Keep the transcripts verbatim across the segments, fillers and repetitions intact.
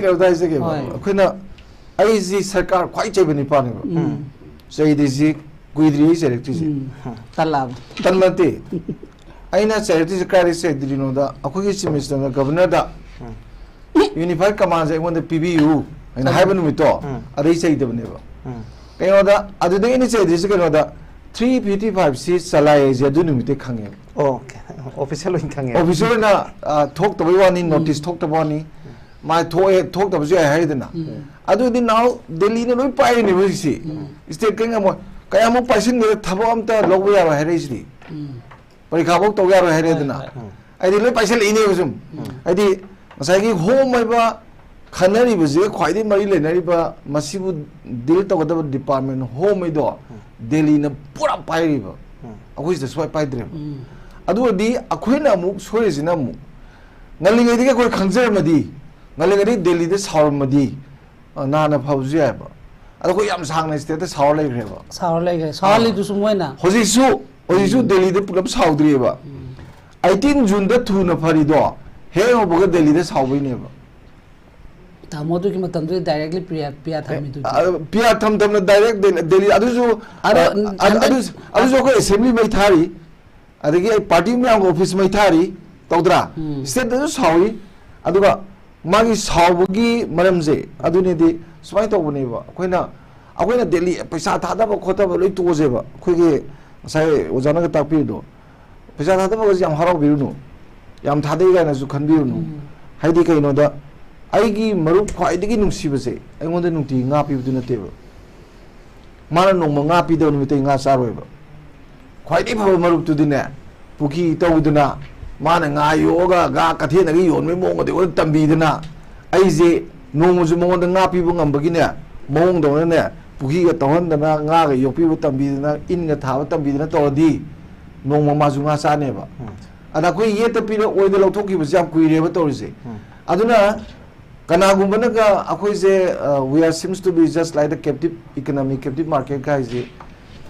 ꯀꯩꯅꯣꯗ ꯍꯥꯏꯖꯒꯦꯕ, ꯍꯣꯏ꯫ ꯑꯩꯈꯣꯏꯅ, ꯑꯩꯁꯤ ꯁꯔꯀꯥꯔ ꯈ꯭ꯋꯥꯏ ꯆꯩꯕ ꯅꯤꯄꯥꯅꯦꯕ꯫ ꯎꯝ꯫ ꯆꯩꯗ꯭ꯔꯤꯁꯤ ꯀꯨꯏꯗ꯭ꯔꯤ ꯑꯩ ꯆꯩꯔꯛꯇ꯭ꯔꯤꯁꯦ꯫ ꯎꯝ꯫ ꯇꯜꯂꯛꯑꯕ꯫ ꯇꯟꯕ ꯅꯠꯇꯦ꯫ ꯑꯩꯅ ꯆꯩꯔꯛꯇ꯭ꯔꯤꯁꯦ ꯀꯥꯏꯗ ꯆꯩꯗ꯭ꯔꯤꯅꯣꯗ, ꯑꯩꯈꯣꯏꯒꯤ Chief Minister ꯅ Governor ꯗ ꯎꯝ꯫ Unified Command ꯁꯦ ꯑꯩꯉꯣꯟꯗ ꯄꯤꯕꯤꯌꯨ ꯍꯥꯏꯅ ꯎꯝ꯫ ꯍꯥꯏꯕ ꯅꯨꯃꯤꯠꯇꯣ, ꯎꯝ꯫ ꯑꯗꯩ ꯆꯩꯗꯕꯅꯦꯕ꯫ ꯎꯝ꯫ ꯀꯩꯅꯣꯗ, ꯑꯗꯨꯗꯒꯤ ꯑꯩꯅ ꯆꯩꯗ꯭ꯔꯤꯁꯦ ꯀꯩꯅꯣꯗ, three fifty five ꯁꯤ ꯆꯂꯥꯏ ꯍꯥꯏꯁꯦ ꯑꯗꯨ ꯅꯨꯃꯤꯠꯇꯩ ꯈꯪꯉꯦꯕ꯫ ꯑꯣꯀꯦ꯫ Official ꯑꯣꯏꯅ ꯈꯪꯉꯦ꯫ Official ꯑꯣꯏꯅ, ꯑ, ꯊꯣꯛꯇꯕꯩ ꯋꯥꯅꯤ, ꯎꯝ꯫ Notice ꯊꯣꯛꯇꯕ ꯋꯥꯅꯤ꯫ ꯃꯥ ꯊꯣꯛꯑꯦ, ꯊꯣꯛꯇꯕꯁꯨ ꯌꯥꯏ ꯍꯥꯏꯗꯅ꯫ ꯎꯝ꯫ ꯑꯗꯨꯗꯤ now ꯗꯦꯜꯂꯤꯅ ꯂꯣꯏ ꯄꯥꯏꯔꯤꯅꯦꯕ ꯍꯧꯖꯤꯛꯁꯤ꯫ ꯎꯝ꯫ State ꯀꯩ ꯉꯝꯃꯣꯏ꯫ ꯀꯌꯥꯃꯨꯛ ꯄꯥꯏꯁꯤꯟꯈ꯭ꯔꯦ, ꯊꯕꯛ ꯑꯝꯇ ꯂꯧꯕ ꯌꯥꯔꯣꯏ ꯍꯥꯏꯔꯛꯏꯁꯤꯗꯤ꯫ ꯎꯝ꯫ ꯄꯔꯤꯈꯥꯐꯧ ꯇꯧ ꯌꯥꯔꯣꯏ ꯍꯥꯏꯔꯦꯗꯅ꯫ ꯍꯣꯏ, ꯍꯣꯏ꯫ ꯎꯝ꯫ ꯍꯥꯏꯗꯤ ꯂꯣꯏ ꯄꯥꯏꯁꯤꯜꯂꯛꯏꯅꯦꯕ ꯁꯨꯝ꯫ ꯎꯝ꯫ ꯍꯥꯏꯗꯤ ꯉꯁꯥꯏꯒꯤ home ꯍꯥꯏꯕ ꯈꯟꯅꯔꯤꯕꯁꯤꯒ ꯈ꯭ꯋꯥꯏꯗꯒꯤ ꯃꯔꯤ ꯂꯩꯅꯔꯤꯕ, ꯃꯁꯤꯕꯨ deal ꯇꯧꯒꯗꯕ department home ꯍꯥꯏꯗꯣ ꯎꯝ꯫ ꯗꯦꯜꯂꯤꯅ ꯄꯨꯔꯥ ꯄꯥꯏꯔꯤꯕ꯫ ꯎꯝ꯫ ꯑꯩꯈꯣꯏ ꯁꯤꯗ ꯁꯨꯡꯄꯥꯏ ꯄꯥꯏꯗ꯭ꯔꯦꯕ꯫ ꯎꯝ꯫ ꯑꯗꯨ ꯑꯣꯏꯔꯗꯤ ꯑꯩꯈꯣꯏꯅ ꯑꯃꯨꯛ ꯁꯣꯏꯔꯤꯁꯤꯅ ꯑꯃꯨꯛ ꯉꯜꯂꯤꯉꯩꯗꯒꯤ ꯑꯩꯈꯣꯏ ꯈꯪꯖꯔꯝꯃꯗꯤ, ꯉꯜꯂꯤꯉꯩꯗꯒꯤ ꯗꯦꯜꯂꯤꯗ ꯁꯥꯎꯔꯝꯃꯗꯤ, ꯑ, ꯅꯍꯥꯟꯅ ꯐꯕꯁꯨ ꯌꯥꯏꯕ꯫ ꯑꯗꯣ ꯑꯩꯈꯣꯏ ꯌꯥꯝ ꯁꯥꯡꯅ state ꯇ ꯁꯥꯎꯔ ꯂꯩꯈ꯭ꯔꯦꯕ꯫ ꯁꯥꯎꯔ ꯂꯩꯈ꯭ꯔꯦ꯫ ꯁꯥꯎꯍꯜꯂꯤꯗꯨꯁꯨ ꯃꯣꯏꯅ꯫ ꯍꯧꯖꯤꯛꯁꯨ, ꯍꯧꯖꯤꯛꯁꯨ ꯎꯝ꯫ ꯗꯦꯜꯂꯤꯗ ꯄꯨꯂꯞ ꯁꯥꯎꯗ꯭ꯔꯤꯑꯕ꯫ ꯎꯝ꯫ Eighteen June ꯗ ꯊꯨꯅ ꯐꯔꯤꯗꯣ ꯍꯦꯛ ꯍꯧꯕꯒ ꯗꯦꯜꯂꯤꯗ ꯁꯥꯎꯕꯩꯅꯦꯕ꯫ ꯇꯥꯃꯣ ꯑꯗꯨꯒꯤ ꯃꯇꯝꯗꯨꯗ directly ꯄꯤꯌꯥ, ꯄꯤꯌꯥ ꯊꯝꯃꯤꯗꯨꯗꯤ꯫ ꯑ, ꯄꯤꯌꯥ ꯊꯝ ꯊꯝꯅ direct ꯗꯦꯜ-, ꯗꯦꯜꯂꯤ, ꯑꯗꯨꯁꯨ, ꯑꯗꯣ, ꯑ, ꯑꯗꯨ, ꯍꯟꯗꯛ ꯑꯗꯨꯁꯨ, ꯑꯗꯨꯁꯨ ꯑꯩꯈꯣꯏ assembly ꯃꯩ ꯊꯥꯔꯤ, ꯑꯗꯒꯤ ꯑꯩ party ꯃꯌꯥꯝꯒꯤ office ꯃꯩ ꯊꯥꯔꯤ, ꯇꯧꯗ꯭ꯔꯥ? ꯎꯝ꯫ State ꯇꯁꯨ ꯁꯥꯎꯏ, ꯑꯗꯨꯒ ꯃꯥꯒꯤ ꯁꯥꯎꯕꯒꯤ ꯃꯔꯝꯁꯦ ꯑꯗꯨꯅꯤꯗꯤ, ꯁꯨꯃꯥꯏꯅ ꯇꯧꯕꯅꯦꯕ, ꯑꯩꯈꯣꯏꯅ, ꯑꯩꯈꯣꯏꯅ ꯗꯦꯜꯂꯤ ꯄꯩꯁꯥ ꯊꯥꯗꯕ ꯈꯣꯠꯇꯕ ꯂꯣꯏ ꯇꯣꯛꯑꯁꯦꯕ, ꯑꯩꯈꯣꯏꯒꯤ ꯉꯁꯥꯏ ꯑꯣꯖꯥꯅꯒ ꯇꯥꯛꯄꯤꯔꯤꯗꯣ, ꯄꯩꯁꯥ ꯊꯥꯗꯕꯒꯁꯦ ꯌꯥꯝ ꯍꯔꯥꯎꯕꯤꯔꯨꯅꯨ, ꯌꯥꯝ ꯊꯥꯗꯩ ꯀꯥꯏꯅꯁꯨ ꯈꯟꯕꯤꯔꯨꯅꯨ꯫ ꯎꯝ꯫ ꯍꯥꯏꯗꯤ ꯀꯩꯅꯣꯗ, ꯑꯩꯒꯤ ꯃꯔꯨꯞ ꯈ꯭ꯋꯥꯏꯗꯒꯤ ꯅꯨꯡꯁꯤꯕꯁꯦ ꯑꯩꯉꯣꯟꯗ ꯅꯨꯡꯇꯤꯒꯤ ꯉꯥ ꯄꯤꯕꯗꯨ ꯅꯠꯇꯦꯕ꯫ ꯃꯥꯅ ꯅꯣꯡꯃ ꯉꯥ ꯄꯤꯗꯕ ꯅꯨꯃꯤꯠꯇ ꯑꯩ ꯉꯥ ꯆꯥꯔꯣꯏꯕ꯫ ꯈ꯭ꯋꯥꯏꯗꯒꯤ ꯐꯕ ꯃꯔꯨꯞꯇꯨꯗꯤꯅꯦ, ꯄꯨꯈ꯭ꯔꯤ ꯇꯧꯗꯅ, ꯃꯥꯅ ꯉꯥ ꯌꯣꯛꯑꯒ ꯉꯥ ꯀꯩꯊꯦꯜꯗꯒꯤ ꯌꯣꯟꯕꯒꯤ ꯃꯑꯣꯡꯒꯗꯤ ꯑꯩꯉꯣꯟꯗ ꯇꯝꯕꯤꯗꯅ, ꯑꯩꯁꯦ ꯅꯣꯡꯃꯁꯨ ꯃꯉꯣꯟꯗ ꯉꯥ ꯄꯤꯕ ꯉꯝꯕꯒꯤꯅꯦ, ꯃꯑꯣꯡꯗꯧꯅꯅꯦ, ꯄꯨꯈ꯭ꯔꯤꯒ ꯇꯧꯍꯟꯗꯅ, ꯉꯥꯒ ꯌꯣꯛꯄꯤꯕ ꯇꯝꯕꯤꯗꯅ, ꯏꯟꯒ ꯊꯥꯕ ꯇꯝꯕꯤꯗꯅ ꯇꯧꯔꯗꯤ, ꯅꯣꯡꯃ ꯃꯥꯁꯨ ꯉꯥ ꯆꯥꯅꯦꯕ꯫ ꯎꯝ꯫ ꯑꯗ ꯑꯩꯈꯣꯏ ꯌꯦꯠꯇ ꯄꯤꯔ ꯑꯣꯏꯗ ꯂꯧꯊꯣꯛꯈꯤꯕꯁꯦ ꯌꯥꯝ ꯀꯨꯏꯔꯦꯕ ꯇꯧꯔꯤꯁꯦ꯫ ꯎꯝ꯫ ꯑꯗꯨꯅ ꯀꯅꯥꯒꯨꯝꯕꯅꯒ ꯑꯩꯈꯣꯏꯁꯦ, ꯑ, we are seems to be just like the captive economy, captive market ꯀꯥꯏꯁꯦ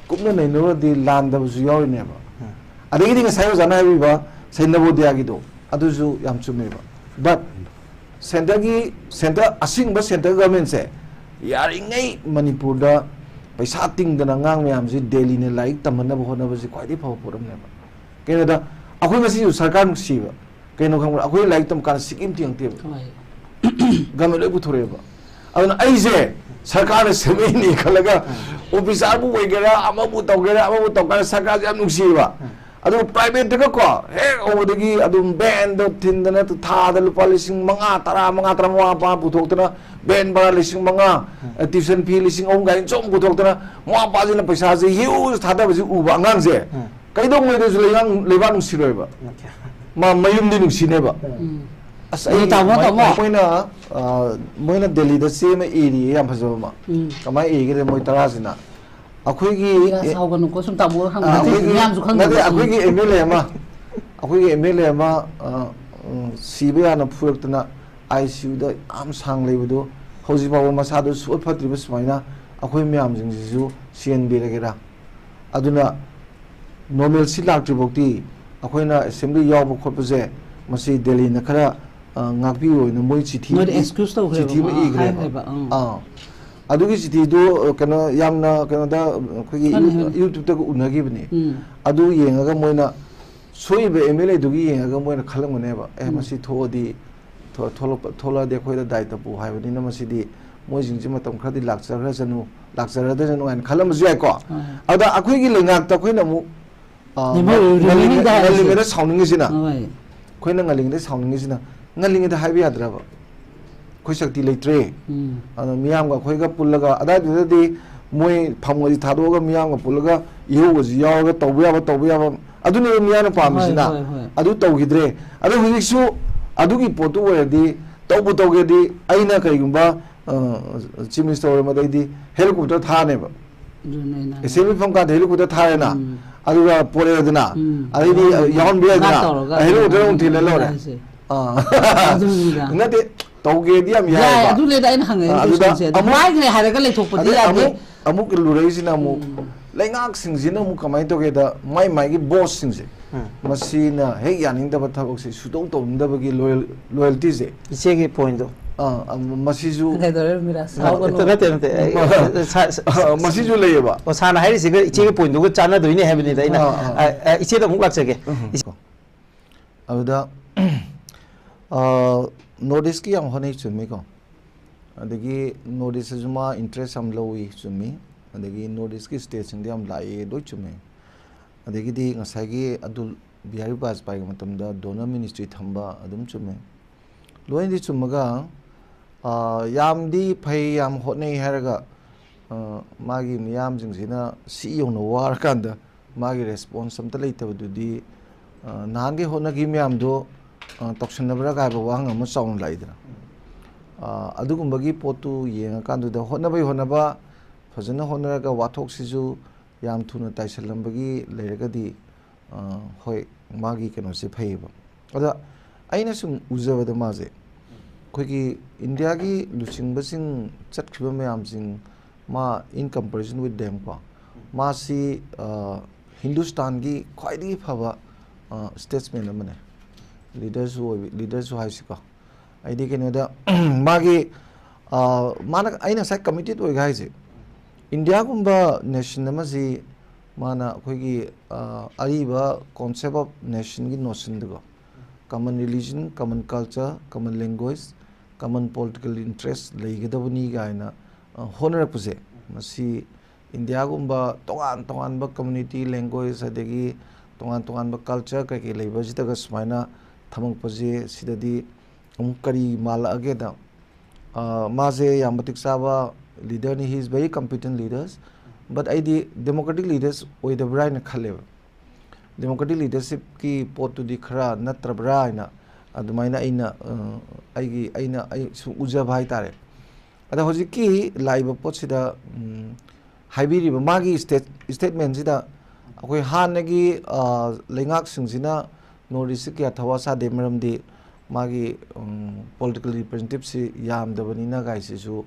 ꯀꯨꯞꯅ ꯅꯩꯅꯔꯨꯔꯗꯤ ꯂꯥꯟꯗꯕꯁꯨ ꯌꯥꯎꯔꯤꯅꯦꯕ꯫ ꯎꯝ꯫ ꯑꯗꯒꯤꯗꯤ ꯉꯁꯥꯏ ꯑꯣꯖꯥꯅ ꯍꯥꯏꯕꯤꯕ ꯁꯩ ꯅꯕꯣꯗꯤꯌꯥꯒꯤꯗꯣ, ꯑꯗꯨꯁꯨ ꯌꯥꯝ ꯆꯨꯝꯃꯦꯕ꯫ But ꯁꯦꯟꯇꯔꯒꯤ, ꯁꯦꯟꯇꯔ, ꯑꯁꯦꯡꯕ ꯁꯦꯟꯇꯔ ꯒꯚꯔꯟꯃꯦꯟꯁꯦ ꯌꯥꯔꯤꯉꯩ ꯃꯅꯤꯄꯨꯔꯗ ꯄꯩꯁꯥ ꯇꯤꯡꯗꯅ ꯑꯉꯥꯡ ꯃꯌꯥꯝꯁꯤ ꯗꯦꯜꯂꯤꯅ ꯂꯥꯏꯔꯤꯛ ꯇꯝꯍꯟꯅꯕ ꯍꯣꯠꯅꯕꯁꯤ ꯈ꯭ꯋꯥꯏꯗꯒꯤ ꯐꯕ ꯄꯣꯠ ꯑꯃꯅꯦꯕ꯫ ꯀꯩꯅꯣꯗ, ꯑꯩꯈꯣꯏ ꯉꯁꯤꯁꯨ ꯁꯔꯀꯥꯔ ꯅꯨꯡꯁꯤꯕ꯫ ꯀꯩꯅꯣ ꯈꯪꯕ꯭ꯔꯥ? ꯑꯩꯈꯣꯏ ꯂꯥꯏꯔꯤꯛ ꯇꯝ ꯀꯥꯟꯗ ꯁꯤꯀꯤ ꯑꯃ ꯊꯦꯡꯉꯛꯇꯦꯕ꯫ ꯍꯣꯏ꯫ ꯒꯚꯔꯟꯃꯦꯟ ꯂꯣꯏ ꯄꯨꯊꯣꯔꯛꯑꯦꯕ꯫ ꯑꯗꯨꯅ ꯑꯩꯁꯦ ꯁꯔꯀꯥꯔꯅ ꯁꯦꯝꯃꯛꯏꯅꯦ ꯈꯜꯂꯒ, ꯑꯣꯐꯤꯁꯥꯔꯕꯨ ꯑꯣꯏꯒꯦꯔꯥ, ꯑꯃꯕꯨ ꯇꯧꯒꯦꯔꯥ, ꯑꯃꯕꯨ ꯇꯧꯒꯦꯔꯥ, ꯁꯔꯀꯥꯔꯁꯦ ꯌꯥꯝ ꯅꯨꯡꯁꯤꯌꯦꯕ꯫ ꯑꯗꯨꯒ ꯄ꯭ꯔꯥꯏꯚꯦꯠꯇꯒ ꯀꯣ, ꯍꯦꯛ ꯍꯧꯕꯗꯒꯤ ꯑꯗꯨꯝ ꯚꯦꯟꯗꯣ ꯊꯤꯟꯗꯅ ꯊꯥꯗ ꯂꯨꯄꯥ ꯂꯤꯁꯤꯡ ꯃꯉꯥ, ꯇꯔꯥ, ꯃꯉꯥ, ꯇꯔꯥ, ꯃꯃꯥ ꯃꯄꯥ ꯄꯨꯊꯣꯛꯇꯅ, ꯚꯦꯟ ꯚꯔꯥ ꯂꯤꯁꯤꯡ ꯃꯉꯥ, ꯎꯝ꯫ ꯑ, ꯇ꯭ꯌꯨꯁꯟ ꯐꯤ ꯂꯤꯁꯤꯡ ꯑꯍꯨꯝ ꯀꯥꯏꯅ ꯁꯨꯝ ꯄꯨꯊꯣꯛꯇꯅ, ꯃꯃꯥ ꯃꯄꯥꯁꯤꯅ ꯄꯩꯁꯥꯁꯦ huge ꯊꯥꯗꯕꯁꯤ ꯎꯕ ꯑꯉꯥꯡꯁꯦ, ꯎꯝ꯫ ꯀꯩꯗꯧꯉꯩꯗꯁꯨ ꯂꯩꯕꯥꯛ, ꯂꯩꯕꯥꯛ ꯅꯨꯡꯁꯤꯔꯣꯏꯕ꯫ ꯎꯝ꯫ ꯃꯥ ꯃꯌꯨꯝꯗꯤ ꯅꯨꯡꯁꯤꯅꯦꯕ꯫ ꯎꯝ꯫ ꯑꯁ, ꯑꯗꯨ ꯑꯩ ꯇꯥꯃꯣ, ꯃꯣꯏ-, ꯇꯥꯃꯣ꯫ ꯃꯣꯏꯅ, ꯑ, ꯃꯣꯏꯅ ꯗꯦꯜꯂꯤꯗ ꯆꯦ ꯑꯃ ꯏꯔꯤꯌꯦ, ꯌꯥꯝ ꯐꯖꯕ ꯑꯃ꯫ ꯎꯝ꯫ ꯀꯃꯥꯏꯅ ꯏꯒꯦꯗ ꯃꯣꯏ ꯇꯔꯥꯁꯤꯅ? ꯑꯩꯈꯣꯏꯒꯤ ꯌꯥ, ꯑꯦ-, ꯁꯥꯎꯒꯅꯨꯀꯣ, ꯁꯨꯝ ꯇꯥꯃꯣꯒ ꯑ, ꯍꯪꯕ ꯅꯠꯇꯦ, ꯑꯩꯈꯣꯏꯒꯤ, ꯃꯌꯥꯝꯁꯨ ꯈꯪꯗꯕ꯫ ꯅꯠꯇꯦ, ꯎꯝ꯫ ꯑꯩꯈꯣꯏꯒꯤ ꯑꯦꯝ ꯑꯦꯜ ꯑꯦ ꯑꯃ, ꯑꯩꯈꯣꯏꯒꯤ ꯑꯦꯝ ꯑꯦꯜ ꯑꯦ ꯑꯃ, ꯑ, ꯎꯝ, ꯁꯤꯕ ꯌꯥꯅ ꯐꯨꯔꯛꯇꯅ ꯑꯥꯏ ꯁꯤ ꯌꯨꯗ ꯌꯥꯝ ꯁꯥꯡ ꯂꯩꯕꯗꯣ, ꯍꯧꯖꯤꯛ ꯐꯥꯎꯕ ꯃꯁꯥꯗꯣ ꯁꯨꯛꯐꯠ ꯐꯠꯇ꯭ꯔꯤꯕ ꯁꯨꯃꯥꯏꯅ ꯑꯩꯈꯣꯏ ꯃꯌꯥꯝꯁꯤꯡꯁꯤꯁꯨ ꯁꯤꯍꯟꯕꯤꯔꯒꯦꯔꯥ? ꯑꯗꯨꯅ normalcy ꯂꯥꯛꯇ꯭ꯔꯤꯐꯥꯎꯗꯤ ꯑꯩꯈꯣꯏꯅ ꯑꯦꯁꯦꯝꯕ꯭ꯂꯤ ꯌꯥꯎꯕ ꯈꯣꯠꯄꯁꯦ, ꯃꯁꯤ ꯗꯦꯜꯂꯤꯅ ꯈꯔ, ꯑ, ꯉꯥꯛꯄꯤꯌꯨ ꯍꯥꯏꯅ ꯃꯣꯏ ꯆꯤꯊꯤ ꯃꯣꯏꯗ ꯏ-, excuse ꯇꯧꯈ꯭ꯔꯦꯕ꯫ ꯆꯤꯊꯤ ꯑꯃ ꯑꯥ, ꯏꯈ꯭ꯔꯦꯕ꯫ ꯍꯥꯏꯈ꯭ꯔꯦꯕ, ꯑꯥ꯫ ꯑꯥ꯫ ꯑꯗꯨꯒꯤ ꯆꯤꯊꯤꯗꯨ, ꯑ, ꯀꯩꯅꯣ, ꯌꯥꯝꯅ ꯀꯩꯅꯣꯗ, ꯑꯩꯈꯣꯏꯒꯤ ꯃꯥꯅꯦ, ꯌꯨ-, ꯃꯥꯅꯦ꯫ ꯌꯨꯇ꯭ꯌꯨꯕꯇꯒ ꯎꯅꯈꯤꯕꯅꯤ꯫ ꯎꯝ꯫ ꯑꯗꯨ ꯌꯦꯡꯉꯒ ꯃꯣꯏꯅ, ꯁꯣꯛꯏꯕ ꯑꯦꯝ ꯑꯦꯜ ꯑꯦꯗꯨꯒꯤ ꯌꯦꯡꯉꯒ ꯃꯣꯏꯅ ꯈꯜꯂꯝꯒꯅꯦꯕ, "ꯑꯦ, ꯎꯝ꯫ ꯃꯁꯤ ꯊꯣꯛꯑꯗꯤ, ꯊꯣ-, ꯊꯣꯛꯂꯛꯄ-, ꯊꯣꯛꯂꯛꯑꯗꯤ ꯑꯩꯈꯣꯏꯗ ꯗꯥꯏꯇ ꯄꯨ ꯍꯥꯏꯕꯅꯤꯅ, ꯃꯁꯤꯗꯤ ꯃꯣꯏꯁꯤꯡꯁꯤ ꯃꯇꯝ ꯈꯔꯗꯤ ꯂꯥꯛꯆꯈ꯭ꯔꯁꯅꯨ, ꯂꯥꯛꯆꯔꯗꯁꯅꯨ" ꯍꯥꯏꯅ ꯈꯜꯂꯝꯕꯁꯨ ꯌꯥꯏꯀꯣ꯫ ꯍꯣꯏ꯫ ꯑꯗ ꯑꯩꯈꯣꯏꯒꯤ ꯂꯩꯉꯥꯛꯇ ꯑꯩꯈꯣꯏꯅ ꯑꯃꯨꯛ, ꯑ, ꯅꯦꯝꯍꯧꯔꯤꯕ ꯉꯜꯂꯤꯉꯩ-, ꯔꯤꯃꯦꯅꯤꯡꯗ ꯍꯥꯏꯔꯁꯦ꯫ ꯉꯜꯂꯤꯉꯩꯗ ꯁꯥꯎꯅꯤꯡꯉꯤꯁꯤꯅ, ꯍꯣꯏ꯫ ꯑꯩꯈꯣꯏꯅ ꯉꯜꯂꯤꯉꯩꯗ ꯁꯥꯎꯅꯤꯡꯉꯤꯁꯤꯅ, ꯉꯜꯂꯤꯉꯩꯗ ꯍꯥꯏꯕ ꯌꯥꯗ꯭ꯔꯕ? ꯑꯩꯈꯣꯏ ꯁꯛꯇꯤ ꯂꯩꯇ꯭ꯔꯦ꯫ ꯎꯝ꯫ ꯑꯗꯨꯅ ꯃꯤꯌꯥꯝꯒ ꯑꯩꯈꯣꯏꯒ ꯄꯨꯜꯂꯒ, ꯑꯗꯥꯏꯗꯨꯗꯗꯤ ꯃꯣꯏ ꯐꯝꯒꯁꯤ ꯊꯥꯗꯣꯛꯑꯒ ꯃꯤꯌꯥꯝꯒ ꯄꯨꯜꯂꯒ ꯏꯍꯧꯒꯁꯤ ꯌꯥꯎꯔꯒ ꯇꯧꯕ ꯌꯥꯕ, ꯇꯧꯕ ꯌꯥꯕ, ꯑꯗꯨꯅꯦꯕ ꯃꯤꯌꯥꯝꯅ ꯄꯥꯝꯃꯤꯁꯤꯅ꯫ ꯍꯣꯏ, ꯍꯣꯏ, ꯍꯣꯏ꯫ ꯑꯗꯨ ꯇꯧꯈꯤꯗ꯭ꯔꯦ꯫ ꯑꯗꯣ ꯍꯧꯖꯤꯛꯁꯨ ꯑꯗꯨꯒꯤ ꯄꯣꯠꯇꯨ ꯑꯣꯏꯔꯗꯤ, ꯇꯧꯕꯨ ꯇꯧꯒꯦꯗꯤ, ꯑꯩꯅ ꯀꯩꯒꯨꯝꯕ, ꯑ, ꯆꯤꯐ ꯃꯤꯅꯤꯁꯇꯔ ꯑꯣꯏꯔꯝꯃꯗꯤ ꯑꯩꯗꯤ ꯍꯦꯂꯤꯀꯣꯞꯇꯔ ꯊꯥꯅꯦꯕ꯫ ꯑꯗꯨꯅꯦ ꯑꯩꯅ ꯍꯥꯏꯁꯦ꯫ ꯑꯦꯁꯦꯝꯕ꯭ꯂꯤ ꯐꯝ ꯀꯥꯟꯗ ꯍꯦꯂꯤꯀꯣꯞꯇꯔ ꯊꯥꯔꯦꯅ, ꯎꯝ꯫ ꯑꯗꯨꯒ ꯄꯣꯔꯛꯑꯦꯗꯅ, ꯎꯝ꯫ ꯑꯗꯩꯗꯤ, ꯑꯗꯨꯅꯦ ꯑ, ꯌꯥꯎꯍꯟꯕ ꯌꯥꯏꯗꯅ, ꯒꯥꯔꯗ ꯇꯧꯔꯒ ꯑ, ꯍꯦꯂꯤꯀꯣꯞꯇꯔ ꯑꯗꯨꯃꯥꯏꯅ ꯑꯃꯨꯛ ꯊꯤꯜꯂ ꯂꯣꯏꯔꯦ꯫ ꯍꯥꯏꯁꯦ꯫ ꯑꯥ꯫ ꯑꯗꯨꯅꯤꯗ꯫ ꯅꯠꯇꯦ, ꯇꯧꯒꯦꯗꯤ ꯌꯥꯝ ꯌꯥꯏ, ꯌꯥꯏꯌꯦꯕ꯫ ꯑꯗꯨꯅꯦꯗ ꯑꯩꯅ ꯍꯪꯉꯛꯏꯗꯣ ꯑ, ꯑꯗꯨꯗ ꯀꯣꯏꯁꯟꯁꯦ꯫ ꯑꯗꯨ ꯑꯃꯨꯛ, ꯍꯥꯏꯈ꯭ꯔꯦ ꯍꯥꯏꯔꯒ ꯂꯩꯊꯣꯛꯄꯗꯤ ꯑꯗꯩ ꯌꯥꯗꯦ꯫ ꯑꯃꯨꯛ, ꯑꯃꯨꯛ ꯂꯨꯔꯛꯏꯁꯤꯅ ꯑꯃꯨꯛ, ꯎꯝ꯫ ꯂꯩꯉꯥꯛꯁꯤꯡꯁꯤꯅ ꯑꯃꯨꯛ ꯀꯃꯥꯏꯅ ꯇꯧꯒꯦꯗ, ꯃꯥꯏ ꯃꯥꯏꯒꯤ ꯕꯣꯁꯁꯤꯡꯁꯦ, ꯃꯁꯤꯅ ꯍꯦꯛ ꯌꯥꯅꯤꯡꯗꯕ ꯊꯕꯛꯁꯦ ꯁꯨꯇꯧ ꯇꯧꯅꯤꯡꯗꯕꯒꯤ ꯂꯣꯌꯦꯜꯇꯤꯁꯦ, ꯏꯆꯦꯒꯤ ꯄꯣꯏꯟꯗꯣ ꯃꯁꯤꯁꯨ ꯀꯩꯗꯧꯔꯦ ꯃꯤꯔꯥ? ꯁꯥꯎꯒꯅꯨ꯫ ꯅꯠꯇꯦ ꯅꯠꯇꯦ ꯑꯩ- ꯁꯥ- ꯁꯥ- ꯃꯁꯤꯁꯨ ꯂꯩꯌꯦꯕ꯫ ꯑꯣ, ꯁꯥꯔꯅ ꯍꯥꯏꯔꯤꯁꯤꯒ ꯏꯆꯦꯒꯤ ꯄꯣꯏꯟꯗꯨꯒ ꯆꯥꯟꯅꯗꯣꯏꯅꯦ ꯍꯥꯏꯕꯅꯤꯗ ꯑꯩꯅ꯫ ꯑꯥ, ꯑꯥ꯫ ꯑ, ꯑ, ꯏꯆꯦꯗ ꯑꯃꯨꯛ ꯂꯥꯛꯆꯒꯦ꯫ ꯑꯗꯨꯗ ꯅꯣꯔꯠ ꯏꯁꯀꯤ ꯌꯥꯝ ꯍꯣꯠꯅꯩ, ꯆꯨꯝꯃꯤꯀꯣ꯫ ꯑꯗꯒꯤ ꯅꯣꯔꯠ ꯏꯁꯇꯁꯨ ꯃꯥ ꯏꯟꯇꯔꯦꯁ ꯌꯥꯝ ꯂꯧꯏ, ꯆꯨꯝꯃꯤ꯫ ꯑꯗꯒꯤ ꯅꯣꯔꯠ ꯏꯁꯀꯤ ꯁ꯭ꯇꯦꯠꯁꯤꯡꯗ ꯌꯥꯝ ꯂꯥꯛꯏ, ꯂꯣꯏ ꯆꯨꯝꯃꯤ꯫ ꯑꯗꯒꯤꯗꯤ ꯉꯁꯥꯏꯒꯤ ꯑꯇꯨꯜ ꯕꯤꯍꯥꯔꯤ ꯕꯥꯖꯄꯥꯏꯒꯤ ꯃꯇꯝꯗ ꯗꯣꯅꯔ ꯃꯤꯅꯤꯁꯇ꯭ꯔꯤ ꯊꯝꯕ ꯑꯗꯨꯝ ꯆꯨꯝꯃꯤ꯫ ꯂꯣꯏꯅꯗꯤ ꯆꯨꯝꯃꯒ, ꯑ, ꯌꯥꯝꯗꯤ ꯐꯩ, ꯌꯥꯝ ꯍꯣꯠꯅꯩ ꯍꯥꯏꯔꯒ, ꯑ, ꯃꯥꯒꯤ ꯃꯤꯌꯥꯝꯁꯤꯡꯁꯤꯅ ꯁꯤ ꯌꯧꯅ ꯋꯥꯔꯀꯥꯟꯗ ꯃꯥꯒꯤ ꯔꯦꯁꯄꯣꯟꯁ ꯑꯝꯇ ꯂꯩꯇꯕꯗꯨꯗꯤ, ꯑ, ꯅꯍꯥꯟꯒꯤ ꯍꯣꯠꯅꯈꯤꯕ ꯃꯌꯥꯝꯗꯣ, ꯑ, ꯇꯧꯁꯟꯅꯕ꯭ꯔꯥ ꯀꯥꯏꯕ ꯋꯥꯍꯪ ꯑꯃ ꯆꯥꯎꯅ ꯂꯥꯛꯏꯗꯅ꯫ ꯑ, ꯑꯗꯨꯒꯨꯝꯕꯒꯤ ꯄꯣꯠꯇꯨ ꯌꯦꯡꯉꯀꯥꯟꯗꯨꯗ ꯍꯣꯠꯅꯕꯩ ꯍꯣꯠꯅꯕ, ꯐꯖꯅ ꯍꯣꯠꯅꯔꯒ ꯋꯥꯊꯣꯛꯁꯤꯁꯨ ꯌꯥꯝ ꯊꯨꯅ ꯇꯥꯏꯁꯜꯂꯝꯕꯒꯤ ꯂꯩꯔꯒꯗꯤ, ꯑ, ꯍꯣꯏ, ꯃꯥꯒꯤ ꯀꯩꯅꯣꯁꯦ ꯐꯩꯌꯦꯕ꯫ ꯑꯗ ꯑꯩꯅ ꯁꯨꯝ ꯎꯖꯕꯗ ꯃꯥꯁꯦ ꯑꯩꯈꯣꯏꯒꯤ ꯏꯟꯗꯤꯌꯥꯒꯤ ꯂꯨꯆꯤꯡꯕꯁꯤꯡ ꯆꯠꯈ꯭ꯔꯤꯕ ꯃꯌꯥꯝꯁꯤꯡ, ꯃꯥ in comparison with them ꯀꯣ, ꯃꯥꯁꯤ, ꯑ, ꯍꯤꯟꯗꯨꯁꯇꯥꯟꯒꯤ ꯈ꯭ꯋꯥꯏꯗꯒꯤ ꯐꯕ, ꯑ, ꯁ꯭ꯇꯦꯠꯁꯃꯦꯟ ꯑꯃꯅꯦ, ꯂꯤꯗꯔꯁꯨ ꯑꯣꯏꯕ, ꯂꯤꯗꯔꯁꯨ ꯍꯥꯏꯁꯤꯀꯣ꯫ ꯑꯩꯗꯤ ꯀꯩꯅꯣꯗ ꯃꯥꯒꯤ, ꯑ, ꯃꯥꯅ, ꯑꯩꯅ ꯉꯁꯥꯏ ꯀꯃꯤꯇꯦꯠ ꯑꯣꯏꯒꯦ ꯍꯥꯏꯁꯦ, ꯏꯟꯗꯤꯌꯥꯒꯨꯝꯕ ꯅꯦꯁꯟ ꯑꯃꯁꯤ ꯃꯥꯅ ꯑꯩꯈꯣꯏꯒꯤ, ꯑ, ꯑꯔꯤꯕ concept of nationꯒꯤ ꯅꯣꯁꯟꯗꯀꯣ, common religion, common culture, common language, common political interest ꯂꯩꯒꯗꯕꯅꯤ ꯀꯥꯏꯅ, ꯑ, ꯍꯣꯠꯅꯔꯛꯄꯁꯦ, ꯃꯁꯤ ꯏꯟꯗꯤꯌꯥꯒꯨꯝꯕ ꯇꯣꯉꯥꯟ ꯇꯣꯉꯥꯟꯕ community, language, ꯑꯗꯒꯤ ꯇꯣꯉꯥꯟ ꯇꯣꯉꯥꯟꯕ culture ꯀꯩꯀꯩ ꯂꯩꯕꯁꯤꯗꯒ ꯁꯨꯃꯥꯏꯅ ꯊꯝꯃꯛꯄꯁꯦ, ꯁꯤꯗꯗꯤ ꯑꯃꯨꯛ ꯀꯔꯤ ꯃꯥꯜꯂꯛꯑꯒꯦꯗ, ꯑ, ꯃꯥꯁꯦ ꯌꯥꯝ ꯃꯇꯤꯛ ꯆꯥꯕ ꯂꯤꯗꯔꯅꯤ, he is very competent leaders, but ꯑꯩꯗꯤ democratic leaders ꯑꯣꯏꯗꯕ꯭ꯔꯥ ꯍꯥꯏꯅ ꯈꯜꯂꯦꯕ꯫ Democratic leadershipꯀꯤ ꯄꯣꯠꯇꯨꯗꯤ ꯈꯔ ꯅꯠꯇ꯭ꯔꯕ꯭ꯔꯥ ꯍꯥꯏꯅ ꯑꯗꯨꯃꯥꯏꯅ ꯑꯩꯅ, ꯑ, ꯑꯩꯒꯤ, ꯑꯩꯅ ꯑꯩ ꯁꯨꯝ ꯎꯖꯕ ꯍꯥꯏꯇꯥꯔꯦ꯫ ꯑꯗ ꯍꯧꯖꯤꯛꯀꯤ ꯂꯥꯛꯏꯕ ꯄꯣꯠꯁꯤꯗ, ꯎꯝ, ꯍꯥꯏꯕꯤꯔꯤꯕ ꯃꯥꯒꯤ ꯁ꯭ꯇꯦꯠ-, ꯁ꯭ꯇꯦꯠꯃꯦꯟꯁꯤꯗ ꯑꯩꯈꯣꯏ ꯍꯥꯟꯅꯒꯤ, ꯑ, ꯂꯩꯉꯥꯛꯁꯤꯡꯁꯤꯅ ꯅꯣꯔꯠ ꯏꯁꯁꯤ ꯀꯌꯥ ꯊꯋꯥ ꯁꯥꯗꯦ, ꯃꯔꯝꯗꯤ ꯃꯥꯒꯤ, ꯎꯝ, political representativeꯁꯤ ꯌꯥꯝꯗꯕꯅꯤꯅ ꯀꯥꯏꯁꯤꯁꯨ,